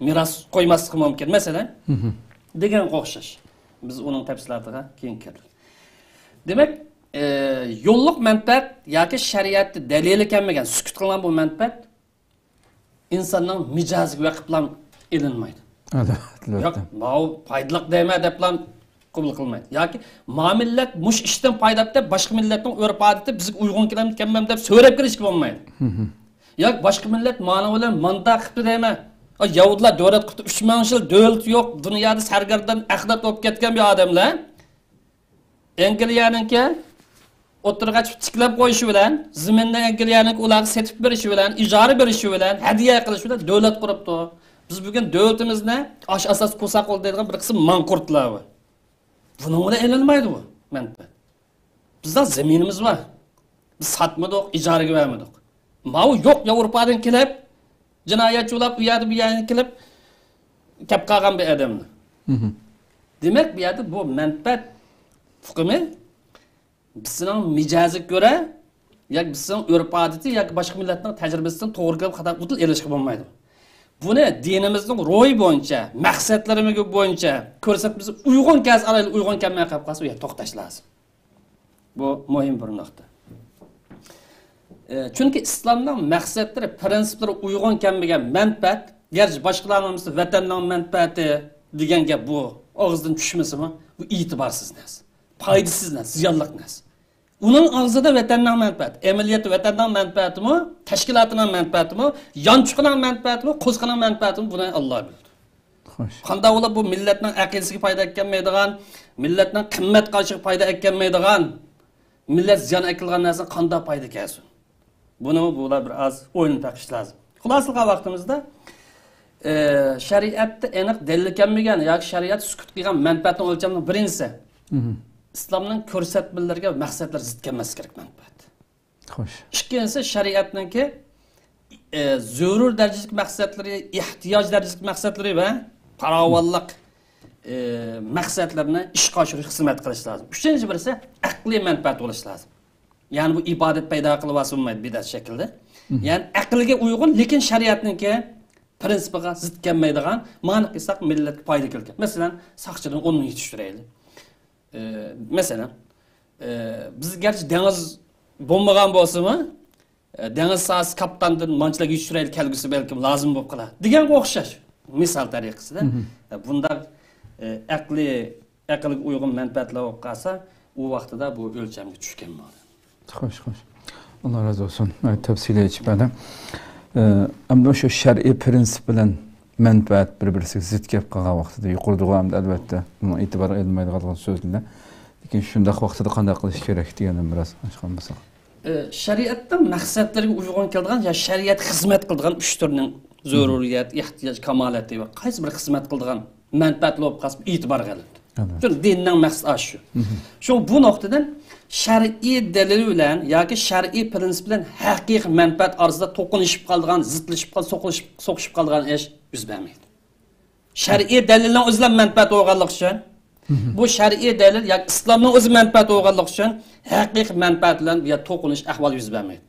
مىراس قويماسلىقى مۇمكىن، مەسىلەن. دېگەنگە ئوخشاش. بىز ئۇنىڭ تەپسىلاتىغا كېيىن كىرىمىز. دېمەك، ئى، يوللۇق مەنپەئەت ياكى شەرىئەتتە دەلىلى كەلمىگەن، سۈكۈت قىلغان بۇ مەنپەئەت ئىنساننىڭ مىجەزىگە بېقىپلا ئېلىنمايدۇ. ئەلۋەتتە، ئەلۋەتتە. ياق، ماۋۇ پايدىلىق دەيمەن دەپلا قوبۇل قىلمايدۇ. ياكى ما مىللەت مۇشۇ ئىشتىن پايدىلىنىپ دەپ، باشقا مىللەتنىڭ ئۆرپ-ئادىتى بىزگە ئۇيغۇن كېلەمدۇ كەلمەمدۇ دەپ سۆرەپ كىرىشكە بولمايدۇ. ياكى باشقا مىللەت مانا بىلەن ماندا قىپتۇ دەيمەن. ئا، يەھۇدىيلار دۆلەت قۇرۇپتۇ، ئۈچ مىڭ يىل دۆلىتى يوق، دۇنيادا سەرگەردان، ئەخلەت بولۇپ كەتكەن بىر ئادەملەر. ئەنگلىيەنىڭكى ئوتتۇرىغا چىقىپ تىكلەپ قويۇشى بىلەن، زېمىننى ئەنگلىيەنىڭكى ئۇلارغا سېتىپ بېرىشى بىلەن، ئىجارە بېرىشى بىلەن، ھەدىيە قىلىشى بىلەن دۆلەت قۇرۇپتۇ. بىز بۈگۈن دۆلىتىمىزنى ئاش ئاساس قۇرساق بولدى دەيدىغان بىر قىسىم ماڭقۇرتلار بار. بۇنىڭ بىلەن ئېلىنمايدۇ بۇ مەنپەئەت. بىزنىڭ زېمىنىمىز بار. بىز ساتمىدۇق، ئىجارىگە بەرمىدۇق. ماۋۇ يوق ياۋروپادىن كېلىپ، جىنايەتچى بولاپ، ئۇ يەردە، بۇ يەردىن كېلىپ، كەپ قالغان بىر ئادەملەر. دېمەك، بۇ يەردە بۇ مەنپەئەت ئۇقۇمى بىزنىڭ مىجەزىگە كۆرە، ياكى بىزنىڭ ئۆرپ-ئادىتى ياكى باشقا مىللەتنىڭ تەجرىبىسىدىن توغرا كېلىپ خاتا ئۇدۇل ئېلىشقا بولمايدۇ. بۇنى دىنىمىزنىڭ روھى بويىچە، مەقسەتلىرىمىز بويىچە كۆرسەتمىسى ئۇيغۇن كەلسە ئالايلى، ئۇيغۇن كەلمەي قېلىپ قالسا، ئۇ يەردە توختاش لازىم. بۇ مۇھىم بىر نۇقتا. ئى، چۈنكى ئىسلامنىڭ مەقسەتلىرى، پىرىنسىپلىرى ئۇيغۇن كەلمىگەن مەنپەئەت، گەرچە باشقىلارنىڭ مەسىلەن ۋەتەننىڭ مەنپەئەتى دېگەن گەپ بۇ ئاغزىدىن چۈشمىسىمۇ، بۇ ئېتىبارسىز نەرسە، پايدىسىز نەرسە، زىيانلىق نەرسە. ئۇنىڭ ئاغزىدا ۋەتەننىڭ مەنپەئەتى، ئەمەلىيەتتە ۋەتەننىڭ مەنپەئەتىمۇ، تەشكىلاتىنىڭ مەنپەئەتىمۇ، يانچۇقىنىڭ مەنپەئەتىمۇ، قوزىقىنىڭ مەنپەئەتىمۇ، بۇنى ئاللا بىلىدۇ. قانداق بولۇپ بۇ مىللەتنىڭ ئەقىدىسىگە پايدا ئەكەلمەيدىغان، مىللەتنىڭ قىممەت قارىشىغا پايدا ئەكەلمەيدىغان، مىللەت زىيان ئەكەلگەن نەرسىدىن قانداق پايدا كەلسۇن؟ بۇنى بۇلار بىر ئاز ئويلىنىپ بېقىش لازىم. خۇلاسە قىلغان ۋاقتىمىزدا، ئى، شەرىئەتتە ئېنىق دەلىل كەلمىگەن ياكى شەرىئەت سۈكۈت قىلغان مەنپەئەتنىڭ ئۆلچەمنىڭ بىرىنچىسى، ئىسلامنىڭ كۆرسەتمىلىرىگە، مەقسەتلىرىگە زىت كەلمەسلىكى كېرەك مەنپەئەت. خوش. ئىككىنچىسى، شەرىئەتنىڭكى، ئى، زۆرۈر دەرىجىلىك مەقسەتلىرى، ئېھتىياج دەرىجىلىك مەقسەتلىرى ۋە پاراۋانلىق، ئى، مەقسەتلىرىنى ئىشقا ئاشۇرۇشقا خىزمەت قىلىش لازىم. ئۈچىنچى بىرسى، ئەقلىي مەنپەئەت بولۇش لازىم. يەنى بۇ ئىبادەت پەيدا قىلىۋالسا بولمايدۇ، بىدئەت شەكلىدە. يەنى ئەقىلگە ئۇيغۇن، لېكىن شەرىئەتنىڭكى پىرىنسىپىغا زىت كەلمەيدىغان، مانا قىلساق مىللەتكە پايدا كېلىدىكەن. مەسىلەن، ساقچىدىن ئون مىڭ يېتىشتۈرەيلى. ئى، مەسىلەن، ئى، بىز گەرچە دېڭىز بولمىغان بولسىمۇ، ئى، دېڭىز ساھەسى كاپتاندىن مانچىلىك يېتىشتۈرەيلى، كەلگۈسى بەلكىم لازىم بولۇپ قالار دېگەنگە ئوخشاش. مىسال تەرىقىسىدە، ئى، بۇنداق، ئى، ئەقلىي، ئەقىلگە ئۇيغۇن مەنپەئەتلەر بولۇپ قالسا، ئۇ ۋاقتىدا بۇ ئۆلچەمگە چۈشكەن بولىدۇ. خوش، خوش. ئاللا رازى بولسۇن. ئە، تەپسىلىي ئېچىپ بەردى. ئە، ئەمدى شۇ شەرئىي پىرىنسىپ بىلەن مەنپەئەت بىر-بىرسىگە زىت كەپ قالغان ۋاقتىدا يۇقىرىدىغۇ ئەمدى ئەلۋەتتە بۇنىڭ ئېتىبارغا ئېلىنمايدىغان سۆزلەر. لېكىن شۇنداق ۋاقتىدا قانداق قىلىش كېرەك دېگەندىن بىراز ئاچقان بولساق. ئە، شەرىئەتنىڭ مەقسەتلىرىگە ئۇيغۇن كېلىدىغان يا شەرىئەتكە خىزمەت قىلىدىغان ئۈچ تۈرنىڭ زۆرۈرىيەت، ئېھتىياج، كامالەت دەيدۇ. قايسى بىر خىزمەت قىلىدىغان مەنپەئەتلىك بولۇپ قالسا، ئېتىبار غەلىتە. ئەلۋەتتە. چۈنكى دىننىڭ مەقسىتى ئاشۇ. شۇڭا بۇ نۇقتىدىن شەرئىي دەلىل بىلەن ياكى شەرئىي پىرىنسىپ بىلەن ھەقىقىي مەنپەئەت ئارىسىدا توقۇنۇشۇپ قالىدىغان، زىتلىشىپ قال-، سوقۇشۇپ، سوقۇشۇپ قالىدىغان ئىش يۈز بەرمەيدۇ. شەرئىي دەلىلنىڭ ئۆزى بىلەن مەنپەئەت بولغانلىقى ئۈچۈن، بۇ شەرئىي دەلىل ياكى ئىسلامنىڭ ئۆزى مەنپەئەت بولغانلىقى ئۈچۈن، ھەقىقىي مەنپەئەت بىلەن بۇ يەردە توقۇنۇش ئەھۋالى يۈز بەرمەيدۇ.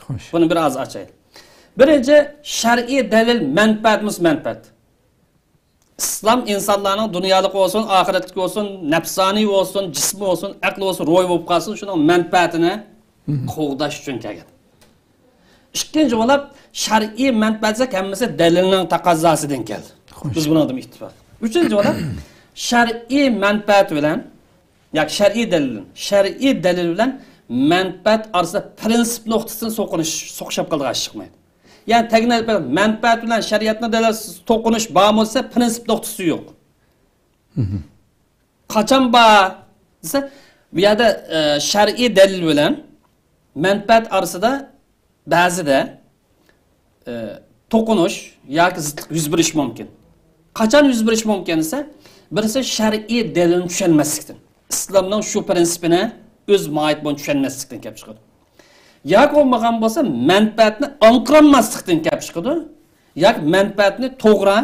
خوش. بۇنى بىر ئاز ئاچايلى. بىرىنچى، شەرئىي دەلىل مەنپەئەتمۇ مەنپەئەت. ئىسلام ئىنسانلارنىڭ دۇنيالىق بولسۇن، ئاخىرەتلىك بولسۇن، نەپسانىي بولسۇن، جىسمى بولسۇن، ئەقلى بولسۇن، روھى بولۇپ قالسۇن، شۇنىڭ مەنپەئەتىنى قوغداش ئۈچۈن كەلگەن. ئىككىنچى بولۇپ، شەرئىي مەنپەئەت دېسەك، ھەممىسى دەلىلنىڭ تەقەززاسىدىن كەلدى. خوش. بىز بۇنىڭدىن ئىتتىپاق. ئۈچىنچى بولۇپ، شەرئىي مەنپەئەت بىلەن ياكى شەرئىي دەلىل، شەرئىي دەلىل بىلەن مەنپەئەت ئارىسىدا پىرىنسىپ نۇقتىسىدىن سوقۇنۇش، سوقۇشۇپ قالىدىغان ئىش چىقمايدۇ. يەنى تەگنە مەنپەئەت بىلەن شەرىئەتنىڭ دەلىلى توقۇنۇش بار بولسا، پىرىنسىپ نۇقتىسى يوق. قاچان بار دېسە، بۇ يەردە، ئە، شەرئىي دەلىل بىلەن مەنپەئەت ئارىسىدا بەزىدە، ئە، توقۇنۇش ياكى زىتلىق يۈز بېرىشى مۇمكىن. قاچان يۈز بېرىشى مۇمكىن دېسە، بىرسى شەرئىي دەلىلنى چۈشەنمەسلىكتىن، ئىسلامنىڭ شۇ پىرىنسىپىنى ئۆز ماھىيىتى بويىچە چۈشەنمەسلىكتىن كەپ چىقىدۇ. ياكى بولمىغان بولسا، مەنپەئەتنى ئاڭقىرالماسلىقتىن كەپ چىقىدۇ. ياكى مەنپەئەتنى توغرا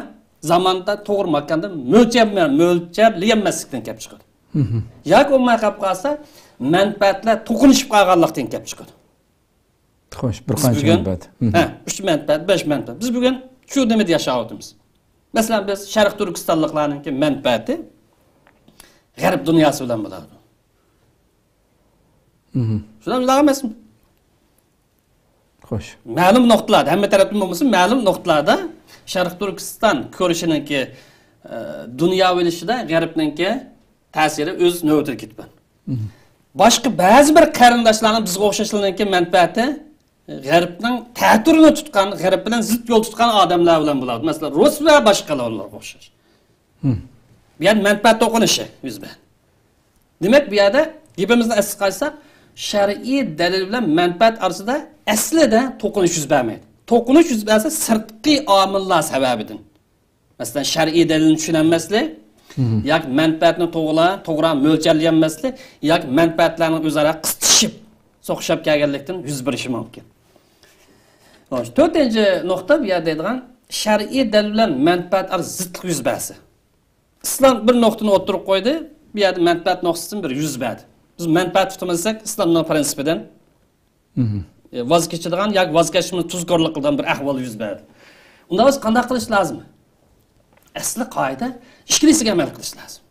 زاماندا، توغرا ماكاندا مۆلچەر-، مۆلچەرلىيەلمەسلىكتىن كەپ چىقىدۇ. ياكى بولماي قېلىپ قالسا، مەنپەئەتلەر توقۇنۇشۇپ قالغانلىقتىن كەپ چىقىدۇ. خوش، بىر بىز قانچە بۈگۈن، مەنپەئەت؟ ھە، ئۈچ مەنپەئەت، بەش مەنپەئەت. بىز بۈگۈن شۇ نېمىدە ياشاۋاتىمىز. مەسىلەن، بىز شەرق تۈركىستانلىقلارنىڭكى مەنپەئەتى غەرب دۇنياسى بىلەن بولىدۇ. شۇنداق ئەمەسمۇ؟ خوش. مەلۇم نۇقتىلاردا، ھەممە تەرەپتىن بولمىسۇن، مەلۇم نۇقتىلاردا شەرق تۈركىستان كۈرىشىنىڭكى، ئە، دۇنياۋى ئېلىشىدا غەربنىڭكى تەسىرى ئۆز نۆۋىتىدە كېتىپ. باشقا بەزى بىر قېرىنداشلارنىڭ بىزگە ئوخشاشلىرىنىڭكى مەنپەئەتى غەربنىڭ تەتۈرىنى تۇتقان، غەرب بىلەن زىت يول تۇتقان ئادەملەر بىلەن بولىدۇ. مەسىلەن، رۇس ۋە باشقىلارغا ئوخشاش. بۇ يەردە مەنپەئەت توقۇنۇشى يۈز بەردى. دېمەك، بۇ يەردە گېپىمىزنى ئەسلىگە قايتساق، شەرئىي دەلىل بىلەن مەنپەئەت ئارىسىدا ئەسلىدە توقۇنۇش يۈز بەرمەيدۇ. توقۇنۇش يۈز بەرسە، سىرتقى ئامىللار سەۋەبىدىن. مەسىلەن، شەرئىي دەلىلنى چۈشىنەلمەسلىك، ياكى مەنپەئەتنى توغرا، توغرا مۆلچەرلىيەلمەسلىك، ياكى مەنپەئەتلەرنىڭ ئۆزئارا قىستىشىپ، سوقۇشۇپ كەلگەنلىكتىن يۈز بېرىشى مۇمكىن. خوش، تۆتىنچى نۇقتا، بۇ يەردە دەيدىغان، شەرئىي دەلىل بىلەن مەنپەئەت ئارىسىدا زىتلىق يۈز بەرسە. ئىسلام بىر نۇقتىنى ئوتتۇرىغا قويدى، بۇ يەردە مەنپەئەت نۇقتىسىدىن بىر يۈز بەردى. بىز مەنپەئەت تۇتىمىز دېسەك، ئىسلامنىڭ پىرىنسىپىدىن ئە، ۋاز كېچىدىغان ياكى ۋاز كەچمىسە تۇزكورلۇق قىلىدىغان بىر ئەھۋال يۈز بەردى. ئۇنداق بولسا قانداق قىلىش لازىم؟ ئەسلى قائىدە ئىككىلىسىگە ئەمەل قىلىش لازىم.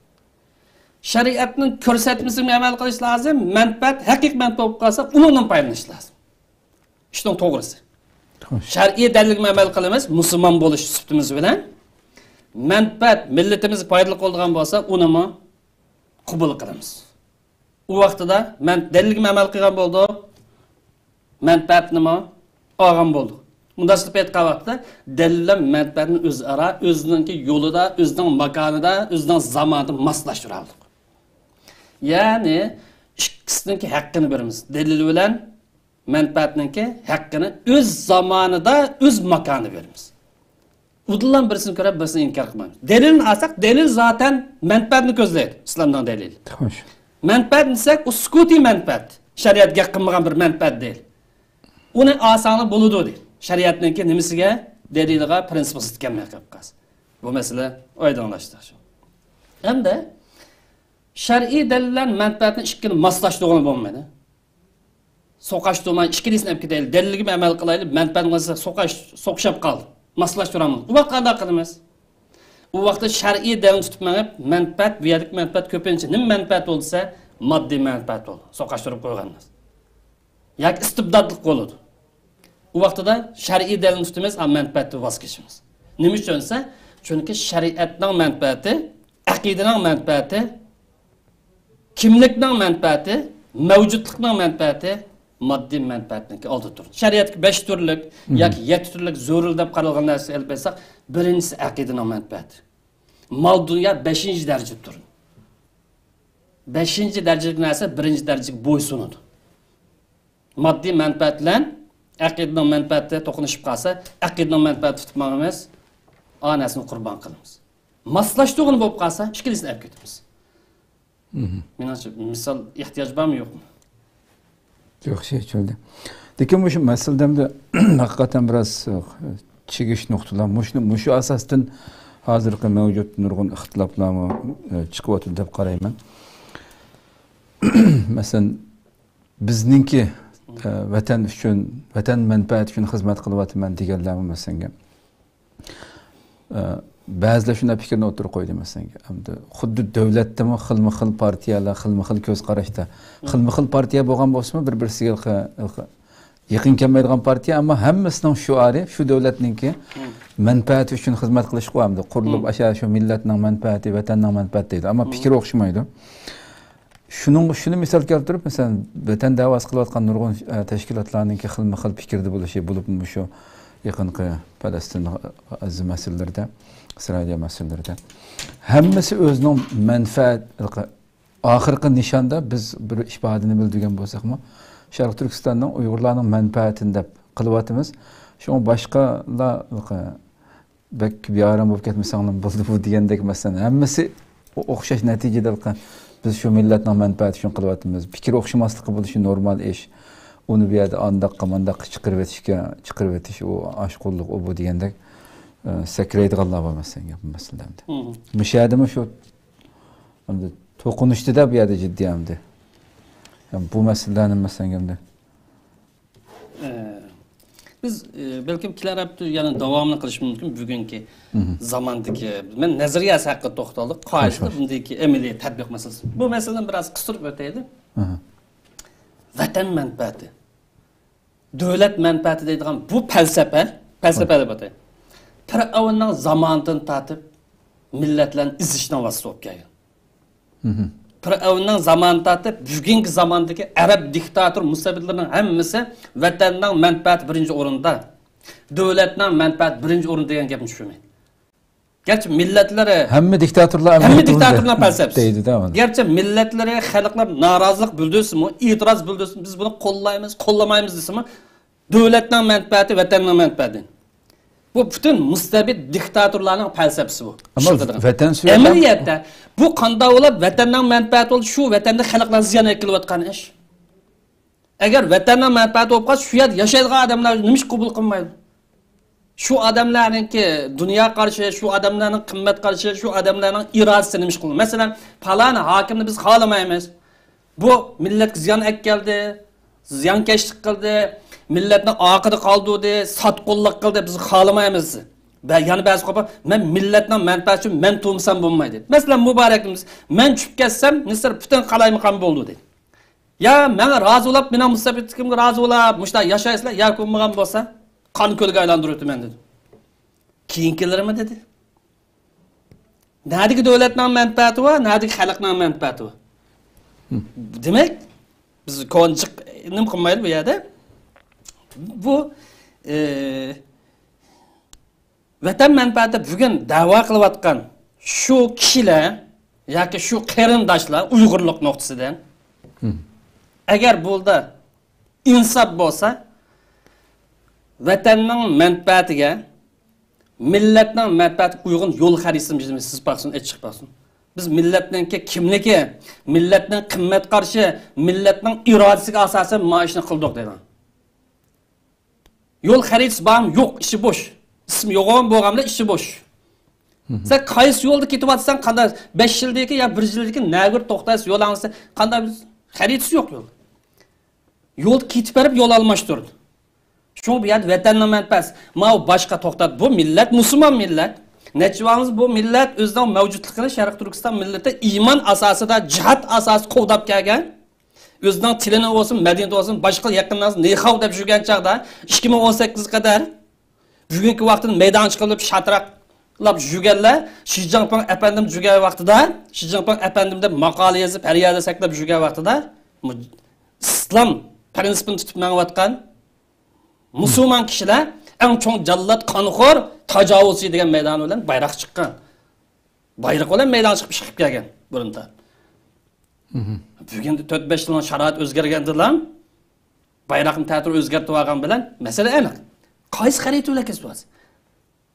شەرىئەتنىڭ كۆرسەتمىسىگە ئەمەل قىلىش لازىم، مەنپەئەت، ھەقىقىي مەنپەئەت بولۇپ قالسا، ئۇنىڭدىن پايدىلىنىش لازىم. ئىشنىڭ توغرىسى. خوش. شەرئىي دەلىلگە ئەمەل قىلىمىز، مۇسۇلمان بولۇش سۈپىتىمىز بىلەن. مەنپەئەت مىللىتىمىزگە پايدىلىق بولىدىغان بولسا، ئۇنىمۇ قوبۇل قىلىمىز. ئۇ ۋاقتىدا مەن دەلىلگىمۇ ئەمەل قىلغان بولدۇق، مەنپەئەتنىمۇ ئالغان بولدۇق. مۇنداق قىلىپ ئېيتقان ۋاقىتتا، دەلىل بىلەن مەنپەئەتنى ئۆزئارا ئۆزىنىڭكى يولىدا، ئۆزىنىڭ ماكانىدا، ئۆزىنىڭ زامانىدا ماسلاشتۇرالدۇق. يەنى ئىككىسىنىڭكى ھەققىنى بېرىمىز. دەلىل بىلەن مەنپەئەتنىڭكى ھەققىنى ئۆز زامانىدا، ئۆز ماكانىدا بېرىمىز. ئۇدۇللا بىرسىنى كۆرۈپ، بىرسىنى ئىنكار قىلمايمىز. دەلىلنى ئالساق، دەلىل زاتەن مەنپەئەتنى كۆزلەيدۇ، ئىسلامنىڭ دەلىلى. خوش. مەنپەئەت دېسەك، ئۇ سۈكۈتىي مەنپەئەت. شەرىئەت گەپ قىلمىغان بىر مەنپەئەت دەل. ئۇنى ئالساڭلار بولىدۇ دەل. شەرىئەتنىڭكى نېمىسىگە؟ دەلىلىگە، پرىنسىپىغا زىت كەلمەي قېلىپ قالسا. بۇ مەسىلە ئايدىڭلاشتى شۇ. ھەمدە شەرئىي دەلىل بىلەن مەنپەئەتنى ئىككىنى ماسلاشتۇرغىلى بولمايدۇ. سوقاشتۇرماي، ئىككىلىسىنى ئېلىپ كېتەيلى، دەلىلگىمۇ ئەمەل قىلايلى، مەنپەئەت بولسا سوقاش، سوقۇشۇپ قالدى. ماسلاشتۇرامىز. ئۇ ۋاقىت قانداق قىلىمىز؟ ئۇ ۋاقىتتا شەرئىي دەلىلنى تۇتۇپ مېڭىپ، مەنپەئەت، بۇ يەردىكى مەنپەئەت كۆپىنچە نېمە مەنپەئەت بولدى دېسە، ماددىي مەنپەئەت بولدى. سوقاشتۇرۇپ قويغان نەرسە. ياكى ئىستىبداتلىق بولىدۇ. ئۇ ۋاقتىدا شەرئىي دەلىلنى تۇتىمىز، ھە، مەنپەئەتتىن ۋاز كېچىمىز. نېمە ئۈچۈن دېسە، چۈنكى شەرىئەتنىڭ مەنپەئەتى، ئەقىدىنىڭ مەنپەئەتى، كىملىكنىڭ مەنپەئەتى، مەۋجۇتلۇقنىڭ مەنپەئەتى ماددىي مەنپەئەتنىڭكى ئالدىدا تۇرىدۇ. شەرىئەتتىكى بەش تۈرلۈك ياكى يەتتە تۈرلۈك زۆرۈر دەپ قارالغان نەرسىگە ئېلىپ بەرسەك، بىرىنچىسى ئەقىدىنىڭ مەنپەئەتى. مال دۇنيا بەشىنچى دەرىجىدە تۇرىدۇ. بەشىنچى دەرىجىلىك نەرسە بىرىنچى دەرىجىگە بويسۇنىدۇ. ماددىي مەنپەئەت بىلەن ئەقىدىنىڭ مەنپەئەتى توقۇنۇشۇپ قالسا، ئەقىدىنىڭ مەنپەئەتىنى تۇتۇپ ماڭىمىز، ئا نەرسىنى قۇربان قىلىمىز. ماسلاشتۇرغىلى بولۇپ قالسا، ئىككىلىسىنى ئەپ كېتىمىز. مېنىڭچە، مىسال ئېھتىياج بارمۇ، يوقمۇ؟ ياخشى، چۈشەندىم. لېكىن مۇشۇ مەسىلىدە ئەمدى ھەقىقەتەن بىراز، ئە، چىگىش نۇقتىلار. مۇشۇ، مۇشۇ ئاساستىن ھازىرقى مەۋجۇت نۇرغۇن ئىختىلاپلارمۇ، ئە، چىقىۋاتىدۇ دەپ قارايمەن. مەسىلەن، بىزنىڭكى، ئە، ۋەتەن ئۈچۈن، ۋەتەن مەنپەئەتى ئۈچۈن خىزمەت قىلىۋاتىمەن دېگەنلەرمۇ، مەسىلەن، ئە، بەزىلەر شۇنداق پىكىرنى ئوتتۇرىغا قويدى، مەسىلەن، ئەمدى خۇددى دۆلەتتىمۇ خىلمۇ خىل پارتىيەلەر، خىلمۇ خىل كۆز قاراشتا، خىلمۇ خىل پارتىيە بولغان بولسىمۇ، بىر-، بىرسىگە يېقىن كەلمەيدىغان پارتىيە، ئەمما ھەممىسىنىڭ شوئارى شۇ دۆلەتنىڭكى مەنپەئەتى ئۈچۈن خىزمەت قىلىشقۇ، ئەمدى قۇرۇلۇپ ئاشۇ شۇ مىللەتنىڭ مەنپەئەتى، ۋەتەننىڭ مەنپەئەتى دەيدۇ، ئەمما پىكرى ئوخشىمايدۇ. شۇنىڭ، شۇنى مىسال كەلتۈرۈپ، مەسىلەن، ۋەتەن دەۋاسى قىلىۋاتقان نۇرغۇن، ئە، تەشكىلاتلارنىڭكى خىلمۇ خىل پىكىردە بولۇشى، بولۇپمۇ مۇشۇ يېقىنقى پەلەستىن، غەززە مەسىلىلىرىدە، ئىسرائىلىيە مەسىلىلىرىدە، ھەممىسى ئۆزىنىڭ مەنپەئەت، ئاخىرقى نىشاندا بىز بىر ئىپادىنى بىلدۈرگەن بولساقمۇ، شەرقىي تۈركىستاننىڭ، ئۇيغۇرلارنىڭ مەنپەئەتىنى دەپ قىلىۋاتىمىز. شۇڭا باشقىلار بەك بىئارام بولۇپ كەتمىسەڭلار بولدى بۇ دېگەندەك، مەسىلەن، ھەممىسى ئو-، ئوخشاش نەتىجىدە، بىز شۇ مىللەتنىڭ مەنپەئەتى ئۈچۈن قىلىۋاتىمىز. پىكىر ئوخشىماسلىقى بولۇشى نورمال ئىش. ئۇنى بۇ يەردە ئانداققا، مانداققا چىقىرىۋېتىشكە، چىقىرىۋېتىش، ئۇ ئاشقۇنلۇق، ئۇ بۇ دېگەندەك، ئە، سەكرەيدىغانلار بار، مەسىلەن، گەپ مەسىلىدە ئەمدى. مۇشۇ يەردىمۇ شۇ، ئەمدى توقۇنۇشتىدا بۇ يەردە جىددىي ئەمدى. بۇ مەسىلىلەرنى، مەسىلەن، ئەمدى ئە، بىز، ئە، بەلكىم كېلەر ھەپتە يەنە داۋامىنى قىلىشىمىز مۇمكىن. بۈگۈنكى زاماندىكى، مەن نەزەرىيەسى ھەققىدە توختالدۇق. قائىدىدە بۇندىكى ئەمەلىي تەتبىق مەسىلىسى. بۇ مەسىلىنى بىراز قىستۇرۇپ ئۆتەيلى. ۋەتەن مەنپەئەتى، دۆلەت مەنپەئەتى دەيدىغان بۇ پەلسەپە، پەلسەپە دەپ ئاتايمەن. پىرئەۋننىڭ زامانىدىن تارتىپ مىللەتلەرنى ئېزىشنىڭ ۋاسىتىسى بولۇپ كەلگەن. پىرئەۋننىڭ زامانى تارتىپ بۈگۈنكى زاماندىكى ئەرەب دىكتاتور مۇستەبىتلىرىنىڭ ھەممىسى ۋەتەننىڭ مەنپەئەتى بىرىنچى ئورۇندا، دۆلەتنىڭ مەنپەئەتى بىرىنچى ئورۇندا دېگەن گەپنى چۈشۈرمەيدۇ. گەرچە مىللەتلىرى، ھەممە دىكتاتورلار ھەممە دىكتاتورلار پەلسەپىسى دەيدۇ-دە ئۇنى. گەرچە مىللەتلىرى، خەلقلەر نارازىلىق بىلدۈرسىمۇ، ئېتىراز بىلدۈرسىمۇ، بىز بۇنى قوللايمىز، قوللىمايمىز دېسىمۇ، دۆلەتنىڭ مەنپەئەتى ۋەتەننىڭ مەنپەئەتى. بۇ پۈتۈن مۇستەبىت دىكتاتورلارنىڭ پەلسەپىسى بۇ. ئەمما ئىشلىتىدىغان. ۋەتەن سۆيۈش ئەمەلىيەتتە بۇ قانداق بولۇپ ۋەتەننىڭ مەنپەئەتى بولدى، شۇ ۋەتەندە خەلقلەر زىيان ئەكېلىۋاتقان ئىش. ئەگەر ۋەتەننىڭ مەنپەئەتى بولۇپ قالسا، شۇ يەردە ياشايدىغان ئادەملەر نېمىشقا قوبۇل قىلمايدۇ؟ شۇ ئادەملەرنىڭكى دۇنيا قارىشى، شۇ ئادەملەرنىڭ قىممەت قارىشى، شۇ ئادەملەرنىڭ ئىرادىسى نېمىشقا قوبۇل؟ مەسىلەن، پالان ھاكىمنى بىز خالىمايمىز. بۇ مىللەتكە زىيان ئەكەلدى، زىيانكەشلىك قىلدى، مىللەتنى ئارقىدا قالدۇردى، ساتقۇنلۇق قىلدى، بىز خالىمايمىز. بە-، يەنە بەزى قوپا، مەن مىللەتنىڭ مەنپەئەتى ئۈچۈن مەن تۇرمىسام بولمايدۇ. مەسىلەن، مۇبارەك دېمىز، مەن چۈشۈپ كەتسەم، مىسىر پۈتۈن قالايمىقان بولىدۇ دەيدۇ. يا ماڭا رازى بولاپ، مېنىڭ مۇستەبىتلىكىمگە رازى بولاپ، مۇشۇنداق ياشايسىلەر، ياكى بولمىغان بولسا، قان كۆلگە ئايلاندۇرۇۋېتىمەن دېدى. كېيىنكىلىرىمۇ دېدى. نەدىكى دۆلەتنىڭ مەنپەئەتى بار، نەدىكى خەلقنىڭ مەنپەئەتى بار. دېمەك، بىز كونىچىق نېمە قىلمايلى بۇ يەردە. بۇ، ئى، ۋەتەن مەنپەئەتى بۈگۈن دەۋا قىلىۋاتقان شۇ كىشىلەر ياكى شۇ قېرىنداشلار ئۇيغۇرلۇق نۇقتىسىدىن، ئەگەر بۇدا ئىنساپ بولسا، ۋەتەننىڭ مەنپەئەتىگە، مىللەتنىڭ مەنپەئەتىگە ئۇيغۇن يول خەرىتىسىنى سىزىپ باقسۇن، ئېچىپ باقسۇن. بىز مىللەتنىڭكى كىملىكى، مىللەتنىڭ قىممەت قارىشى، مىللەتنىڭ ئىرادىسىگە ئاساسەن مانا ئىشنى قىلدۇق دەيدۇ. يول خەرىتىسى بارمۇ؟ يوق، ئىچى بوش. ئىسمى يوغان بولغان بىلەن ئىچى بوش. سەن قايسى يولدا كېتىۋاتىسەن، قانداق بەش يىلدىكى يا بىر يىلدىكى نەگە توختايسەن، يول ئاڭلىسا، قانداق بىز خەرىتىسى يوق يول. يولدا كېتىپ بېرىپ يول ئالماشتۇردى. شۇڭا بۇ يەردە ۋەتەننىڭ مەنپەئەسى. ماۋۇ باشقا توختات. بۇ مىللەت مۇسۇلمان مىللەت. نەچچە ۋاقىمىز بۇ مىللەت ئۆزىنىڭ مەۋجۇتلۇقىنى شەرقىي تۈركىستان مىللىتى ئىمان ئاساسىدا، جىھاد ئاساسىدا قوغداپ كەلگەن. ئۆزىنىڭ تىلىنى بولسۇن، مەدەنىيىتى بولسۇن، باشقا يېقىنلارنى نىخاۋ دەپ يۈرگەن چاغدا، ئىككى مىڭ ئون سەككىزگە قەدەر بۈگۈنكى ۋاقىتتا مەيدانغا چىقىپ شاتىراقلاپ يۈرگەنلەر شى جىنپىڭ ئەپەندىم يۈرگەن ۋاقتىدا، شى جىنپىڭ ئەپەندىم دەپ ماقالە يېزىپ، پەريادە سەكلەپ يۈرگەن ۋاقتىدا، ئىسلام پىرىنسىپىنى تۇتۇپ مېڭىۋاتقان مۇسۇلمان كىشىلەر ئەڭ چوڭ جاللات، قانخور، تاجاۋۇزچى دېگەن مەيدان بىلەن بايراق چىققان. بايراق بىلەن مەيدانغا چىقىپ، چىقىپ كەلگەن بۇرۇندا. بۈگۈندە تۆت بەش يىلنىڭ شارائىتى ئۆزگەرگەندىلا، بايراقنى تەتۈر ئۆزگەرتىپ ئالغان بىلەن مەسىلە ئېنىق. قايسى خەرىتە بىلەن كېسىۋالسا؟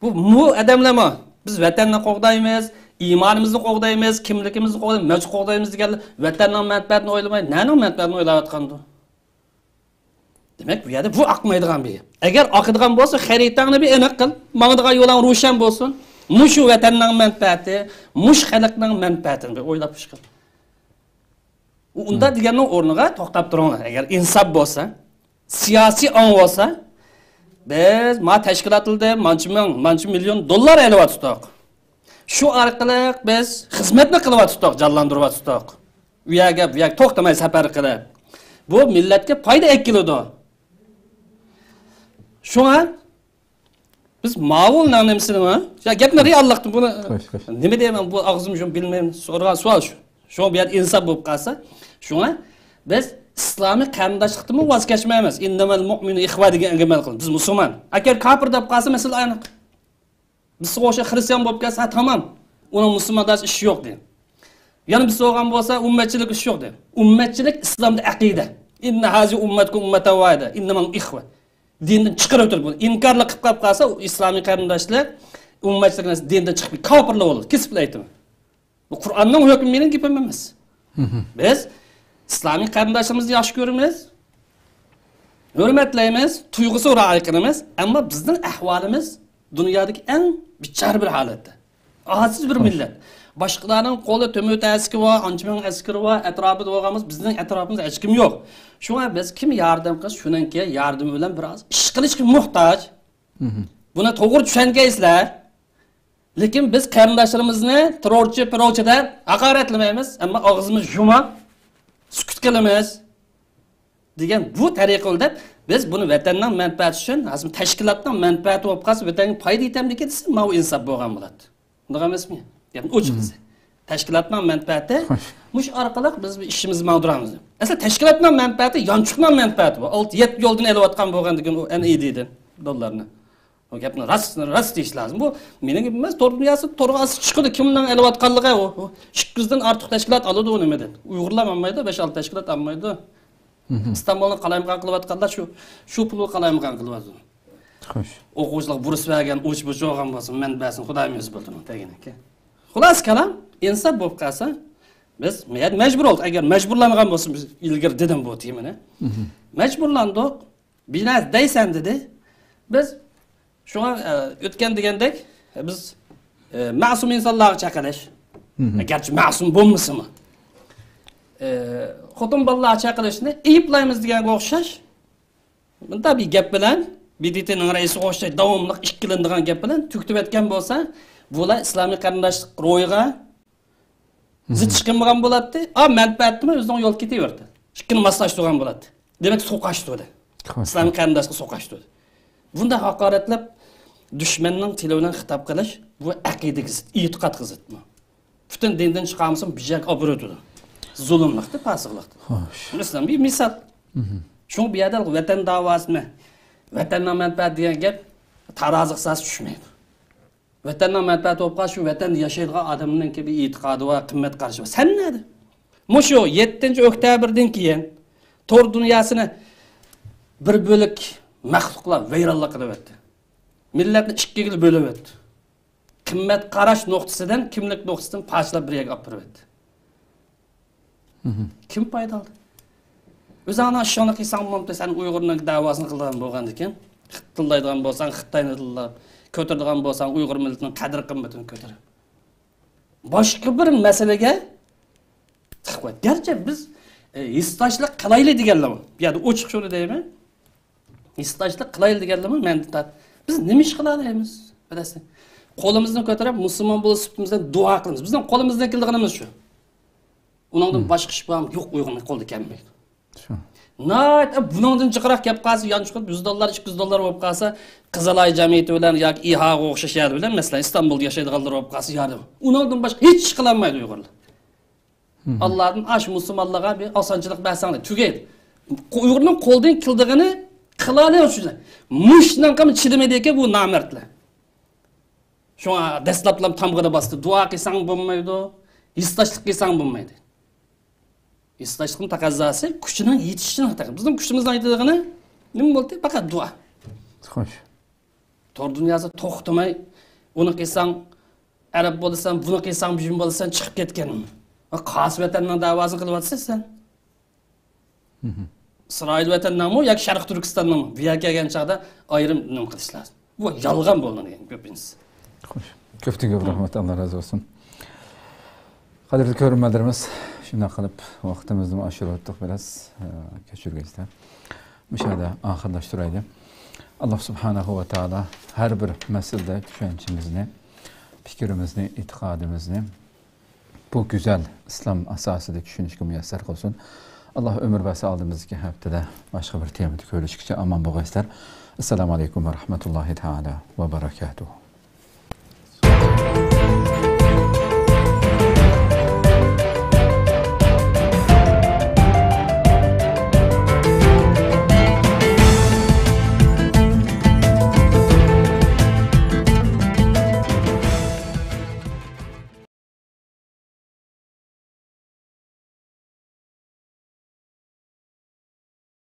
بۇ، بۇ ئادەملەرمۇ، بىز ۋەتەننى قوغدايمىز، ئىمانىمىزنى قوغدايمىز، كىملىكىمىزنى قوغدايمىز، مەۋجۇت قوغدايمىز دېگەنلەر ۋەتەننىڭ مەنپەئەتىنى ئويلىماي، نەنىڭ مەنپەئەتىنى ئويلاۋاتقاندۇ؟ دېمەك، بۇ يەردە بۇ ئاقمايدىغان بىر گەپ. ئەگەر ئاقىدىغان بولسا، خەرىتەڭنى بىر ئېنىق قىل، ماڭىدىغان يولۇڭ روشەن بولسۇن. مۇشۇ ۋەتەننىڭ مەنپەئەتى، مۇشۇ خەلقنىڭ مەنپەئەتىنى بىر ئويلاپ ئىش قىل. ئۇ ئۇنداق دېگەننىڭ ئورنىغا توختاپ تۇرۇڭلار. ئەگەر ئىنساپ بولسا، سىياسىي ئاڭ بولسا، بىز ما تەشكىلاتلىدى مانچە مىڭ، مانچە مىليون دوللار ئېلىۋاتىدۇق. شۇ ئارقىلىق بىز خىزمەتنى قىلىۋاتىدۇق، جانلاندۇرۇۋاتىدۇق. ئۇ يەرگە، بۇ يەرگە توختىماي سەپەر قىلىپ، بۇ مىللەتكە پايدا ئەكېلىدۇ. شۇڭا بىز ماۋۇنىڭ نېمىسىنىمۇ، يا، گەپنى رېئاللىقتىن بۇنى، خوش، خوش. نېمە دەيمەن، بۇ ئاغزىم شۇ بىلمەيمەن، سورىغان سوئال شۇ. شۇڭا بۇ يەردە ئىنساپ بولۇپ قالسا، شۇڭا بىز ئىسلامىي قېرىنداشلىقتىنمۇ ۋاز كەچمەيمىز. ئىننەمەل مۇئمىنۇ ئىخۋە دېگەن ئەمەل قىلىمىز. بىز مۇسۇلمان. ئەگەر كاپىر دەپ قالسا، مەسىلە ئېنىق. بىزگە ئوخشاش خرىستىيان بولۇپ كەلسە، ھە، تامام. ئۇنىڭ مۇسۇلمانداش ئىشى يوق دەيدۇ. يەنە بىز سورىغان بولسا، ئۈممەتچىلىك ئىشى يوق دەيدۇ. ئۈممەتچىلىك ئىسلامدا ئەقىدە. ئىننا ھازى ئۈممەتكۇم ئۈممەتەن ۋاھىدە، ئىننەمەل ئىخۋە. دىندىن چىقىرىۋېتىدۇ بۇنى. ئىنكارلىق قىلىپ قاپ قالسا، ئۇ ئىسلامىي قېرىنداشلار ئۈممەتچىلىك دىندىن چىقىپ كاپىرلار بولىدۇ. كېسىپ بىلەن ئېيتىمەن. بۇ قۇرئاننىڭ ھۆكمى، مېنىڭ گېپىم ئەمەس. بىز ئىسلامىي قېرىنداشلىرىمىزنى ياخشى كۆرىمىز، ھۆرمەتلەيمىز، تۇيغۇسىغا رىئايە قىلىمىز. ئەمما بىزنىڭ ئەھۋالىمىز دۇنيادىكى ئەڭ بىچارە بىر ھالەتتە. ئاجىز بىر مىللەت. باشقىلارنىڭ قولى تۆمۈر ئەسكىرى بار، ئانچە مىڭ ئەسكىرى بار، ئەتراپىدا بولغان بولسا، بىزنىڭ ئەتراپىمىزدا ھېچكىم يوق. شۇڭا بىز كىم ياردەم قىلسا، شۇنىڭكى ياردىمى بىلەن بىر ئاز ئىش قىلىشقا موھتاج. بۇنى توغرا چۈشەنگەيسىلەر. لېكىن بىز قېرىنداشلىرىمىزنى تېررورچى، پىررورچى دەپ ھاقارەتلىمەيمىز، ئەمما ئاغزىمىز يۇمۇپ سۈكۈت قىلىمىز دېگەن بۇ تەرىقىدە دەپ، بىز بۇنى ۋەتەننىڭ مەنپەئەتى ئۈچۈن، ھازىر تەشكىلاتنىڭ مەنپەئەتى بولۇپ قالسا، ۋەتەنگە پايدا يېتەمدىكىن دېسە، ماۋۇ ئىنساپ بولغان بولاتتى. شۇنداق ئەمەسمۇ؟ گەپنى ئوچۇق دېسە. تەشكىلاتنىڭ مەنپەئەتى، مۇشۇ ئارقىلىق بىز بۇ ئىشىمىزنى ماڭدۇرامىز. ئەسلى تەشكىلاتنىڭ مەنپەئەتى، يانچۇقنىڭ مەنپەئەتى بۇ. ئالتە يەتتە يولدىن ئېلىۋاتقان بولغاندىكىن ئۇ ئېن ئى دىدىن دوللارنى. بۇ گەپنى راست، راست دېيىش لازىم. بۇ مېنىڭ گېپىم ئەمەس، تور دۇنياسى تورغا ئاسىق چىقىدۇ، كىمنىڭ ئېلىۋاتقانلىقى ئۇ، ئۇ ئىككى يۈزدىن ئارتۇق تەشكىلات ئالىدۇ ئۇ نېمىدىن. ئۇيغۇرلار ئالمايدۇ، بەش ئالتە تەشكىلات ئالمايدۇ. ئىستانبۇلنى قالايمىقان قىلىۋاتقانلار شۇ، شۇ پۇلغا قالايمىقان قىلىۋاتىدۇ. خوش. ئوقۇغۇچىلارغا بۇرس بەرگەن، ئوچ بۇچ بولغان بولسا، مەنبەسىنى خۇدايىم ئۆزى بىلىدۇ دېگەنىكەن. خۇلاسە كالام، ئىنساپ بولۇپ قالسا، بىز مەجبۇر بولدۇق. ئەگەر مەجبۇرلانغان بولسا، بىز ئىلگىرى دېدىم بۇ تېمىنى. مەجبۇرلاندۇق. بىنا دەيسەن دېدى. بىز شۇڭا، ئە، ئۆتكەن دېگەندەك، بىز، ئە، مەسۇم ئىنسانلارغا چېقىلىش. گەرچە مەسۇم بولمىسىمۇ. ئە، خوتۇن بالىلارغا چېقىلىشنى ئەيىبلەيمىز دېگەنگە ئوخشاش. بۇنداق بىر گەپ بىلەن، بې دې تېنىڭ رەئىسىگە ئوخشاش داۋاملىق ئىككىلىنىدىغان گەپ بىلەن تۈگىتىۋەتكەن بولسا، بۇلار ئىسلامىي قېرىنداشلىق روھىغا زىت چىقمىغان بولاتتى. ئا، مەنپەئەتتىمۇ ئۆزىنىڭ يولىغا كېتىۋەردى. ئىككىنى ماسلاشتۇرغان بولاتتى. دېمەك، سوقاشتۇردى. خوش. ئىسلامىي قېرىنداشقا سوقاشتۇردى. بۇنداق ھاقارەتلەپ، دۈشمەننىڭ تىلى بىلەن خىتاب قىلىش، بۇ ئەقىدىگە زىت، ئېتىقادقا زىتمۇ. پۈتۈن دىندىن چىقارمىسۇن، بىر يەرگە ئاپىرىۋېتىدۇ. زۇلۇملۇقتى، پاسىقلىقتى. خوش. مەسىلەن، بىر مىسال. شۇڭا بۇ يەردە ۋەتەن داۋاسىنى، ۋەتەننىڭ مەنپەئەتى دېگەن گەپ تارازىغا ساز چۈشمەيدۇ. ۋەتەننىڭ مەنپەئەتى بولۇپ قالسا، شۇ ۋەتەندە ياشايدىغان ئادەمنىڭكى بىر ئېتىقادى بار، قىممەت قارىشى بار. سەن نەدە؟ مۇشۇ يەتتىنچى ئۆكتەبىردىن كېيىن تور دۇنياسىنى بىر بۆلەك مەخلۇقلار ۋەيرانلىق قىلىۋەتتى. مىللەتنى ئىككىگە بۆلۈۋەتتى. قىممەت قاراش نۇقتىسىدىن، كىملىك نۇقتىسىدىن پارچىلاپ بىر يەرگە ئاپىرىۋەتتى. كىم پايدا ئالدى؟ ئۆزۈڭنىڭ ئىشىڭنى قىلساڭ بولمامتى؟ سەن ئۇيغۇرنىڭ دەۋاسىنى قىلىدىغان بولغاندىكىن، خىت-، تىللايدىغان بولساڭ، خىتاينى تىللاپ، كۆتۈرىدىغان بولساڭ، ئۇيغۇر مىللىتىنىڭ قەدىر-قىممىتىنى كۆتۈرۈپ، باشقا بىر مەسىلىگە تىقىپ قويدى. گەرچە بىز، ئە، ھېسداشلىق قىلايلى دېگەنلەر بار. بۇ يەردە ئوچۇق شۇنى دەيمەن. ھېسداشلىق قىلايلى دېگەنلەرمۇ مەندىن تارت. بىز نېمە ئىش قىلالايمىز؟ بىلەسىز. قولىمىزنى كۆتۈرۈپ، مۇسۇلمان بولۇش سۈپىتىمىزدىن دۇئا قىلىمىز. بىزنىڭ قولىمىزدىن كېلىدىغىنىمىز شۇ. ئۇنىڭدىن باشقا ئىش بارمۇ؟ يوق، ئۇيغۇرنىڭ قولىدا كەلمەيدۇ. شۇ. ناھايىتى بۇنىڭدىن جىقراق كەپ قالسا، يانچۇقىدا يۈز دوللار، ئىككى يۈز دوللار بولۇپ قالسا، قىزىل ئاي جەمئىيىتى بىلەن ياكى ئىھاغا ئوخشاش يەردە بىلەن، مەسىلەن، ئىستانبۇلدا ياشايدىغانلار بولۇپ قالسا، ياردەم. ئۇنىڭدىن باشقا ھېچ ئىش قىلالمايدۇ ئۇيغۇرلار. ئاللادىن ئاش مۇسۇلمانلارغا بىر ئاسانچىلىق بەرسەڭلار، تۈگەيدۇ. ئۇيغۇرنىڭ قولىدىن كېلىدىغىنى قىلالايدۇ شۇ. مۇشۇنىڭغا چىدىمىدىكەن بۇ نامەردلەر. شۇڭا دەسلەپلا تامغىدا باستى. دۇئا قىلساڭ بولمايدۇ، ھېسداشلىق قىلساڭ بولمايدۇ. ھېسداشلىقنىڭ تەقەززاسى كۈچىنىڭ يېتىشىنىڭ تەقەززاسى. بىزنىڭ كۈچىمىزنىڭ يېتىدىغىنى نېمە بولدى؟ پەقەت دۇئا. خوش. تور دۇنياسى توختىماي، ئۇنى قىلساڭ ئەرەب بولىسەن، بۇنى قىلساڭ بۈيۈم بولىسەن، چىقىپ كەتكەن. ۋە قاس ۋەتەننىڭ دەۋاسىنى قىلىۋاتىسەن سەن. ئىسرائىل ۋەتەننىڭمۇ ياكى شەرقىي تۈركىستاننىڭمۇ؟ بۇ يەرگە كەلگەن چاغدا ئايرىم نېمە قىلىش لازىم. بۇ يالغان بولىدىكەن كۆپىنچىسى. خوش. كۆپتىن كۆپ رەھمەت، ئاللا رازى بولسۇن. قەدىرلىك كۆرۈرمەنلىرىمىز، شۇنداق قىلىپ ۋاقتىمىزنى ئاشۇرۇۋەتتۇق بىراز، ئە، كەچۈرگەيسىلەر. مۇشۇ يەردە ئاخىرلاشتۇرايلى. ئاللا سۇبھانەھۇ ۋە تائالا ھەر بىر مەسىلىدە چۈشەنچىمىزنى، پىكرىمىزنى، ئېتىقادىمىزنى بۇ گۈزەل ئىسلام ئاساسىدا چۈشىنىشكە مۇيەسسەر قىلسۇن. ئاللا ئۆمۈر بەرسە، ئالدىمىزدىكى ھەپتىدە باشقا بىر تېمىدا كۆرۈشكىچە ئامان بولغايسىلەر. ئەسسالامۇ ئەلەيكۇم ۋە رەھمەتۇللاھى تائالا ۋە بەرەكاتۇھۇ.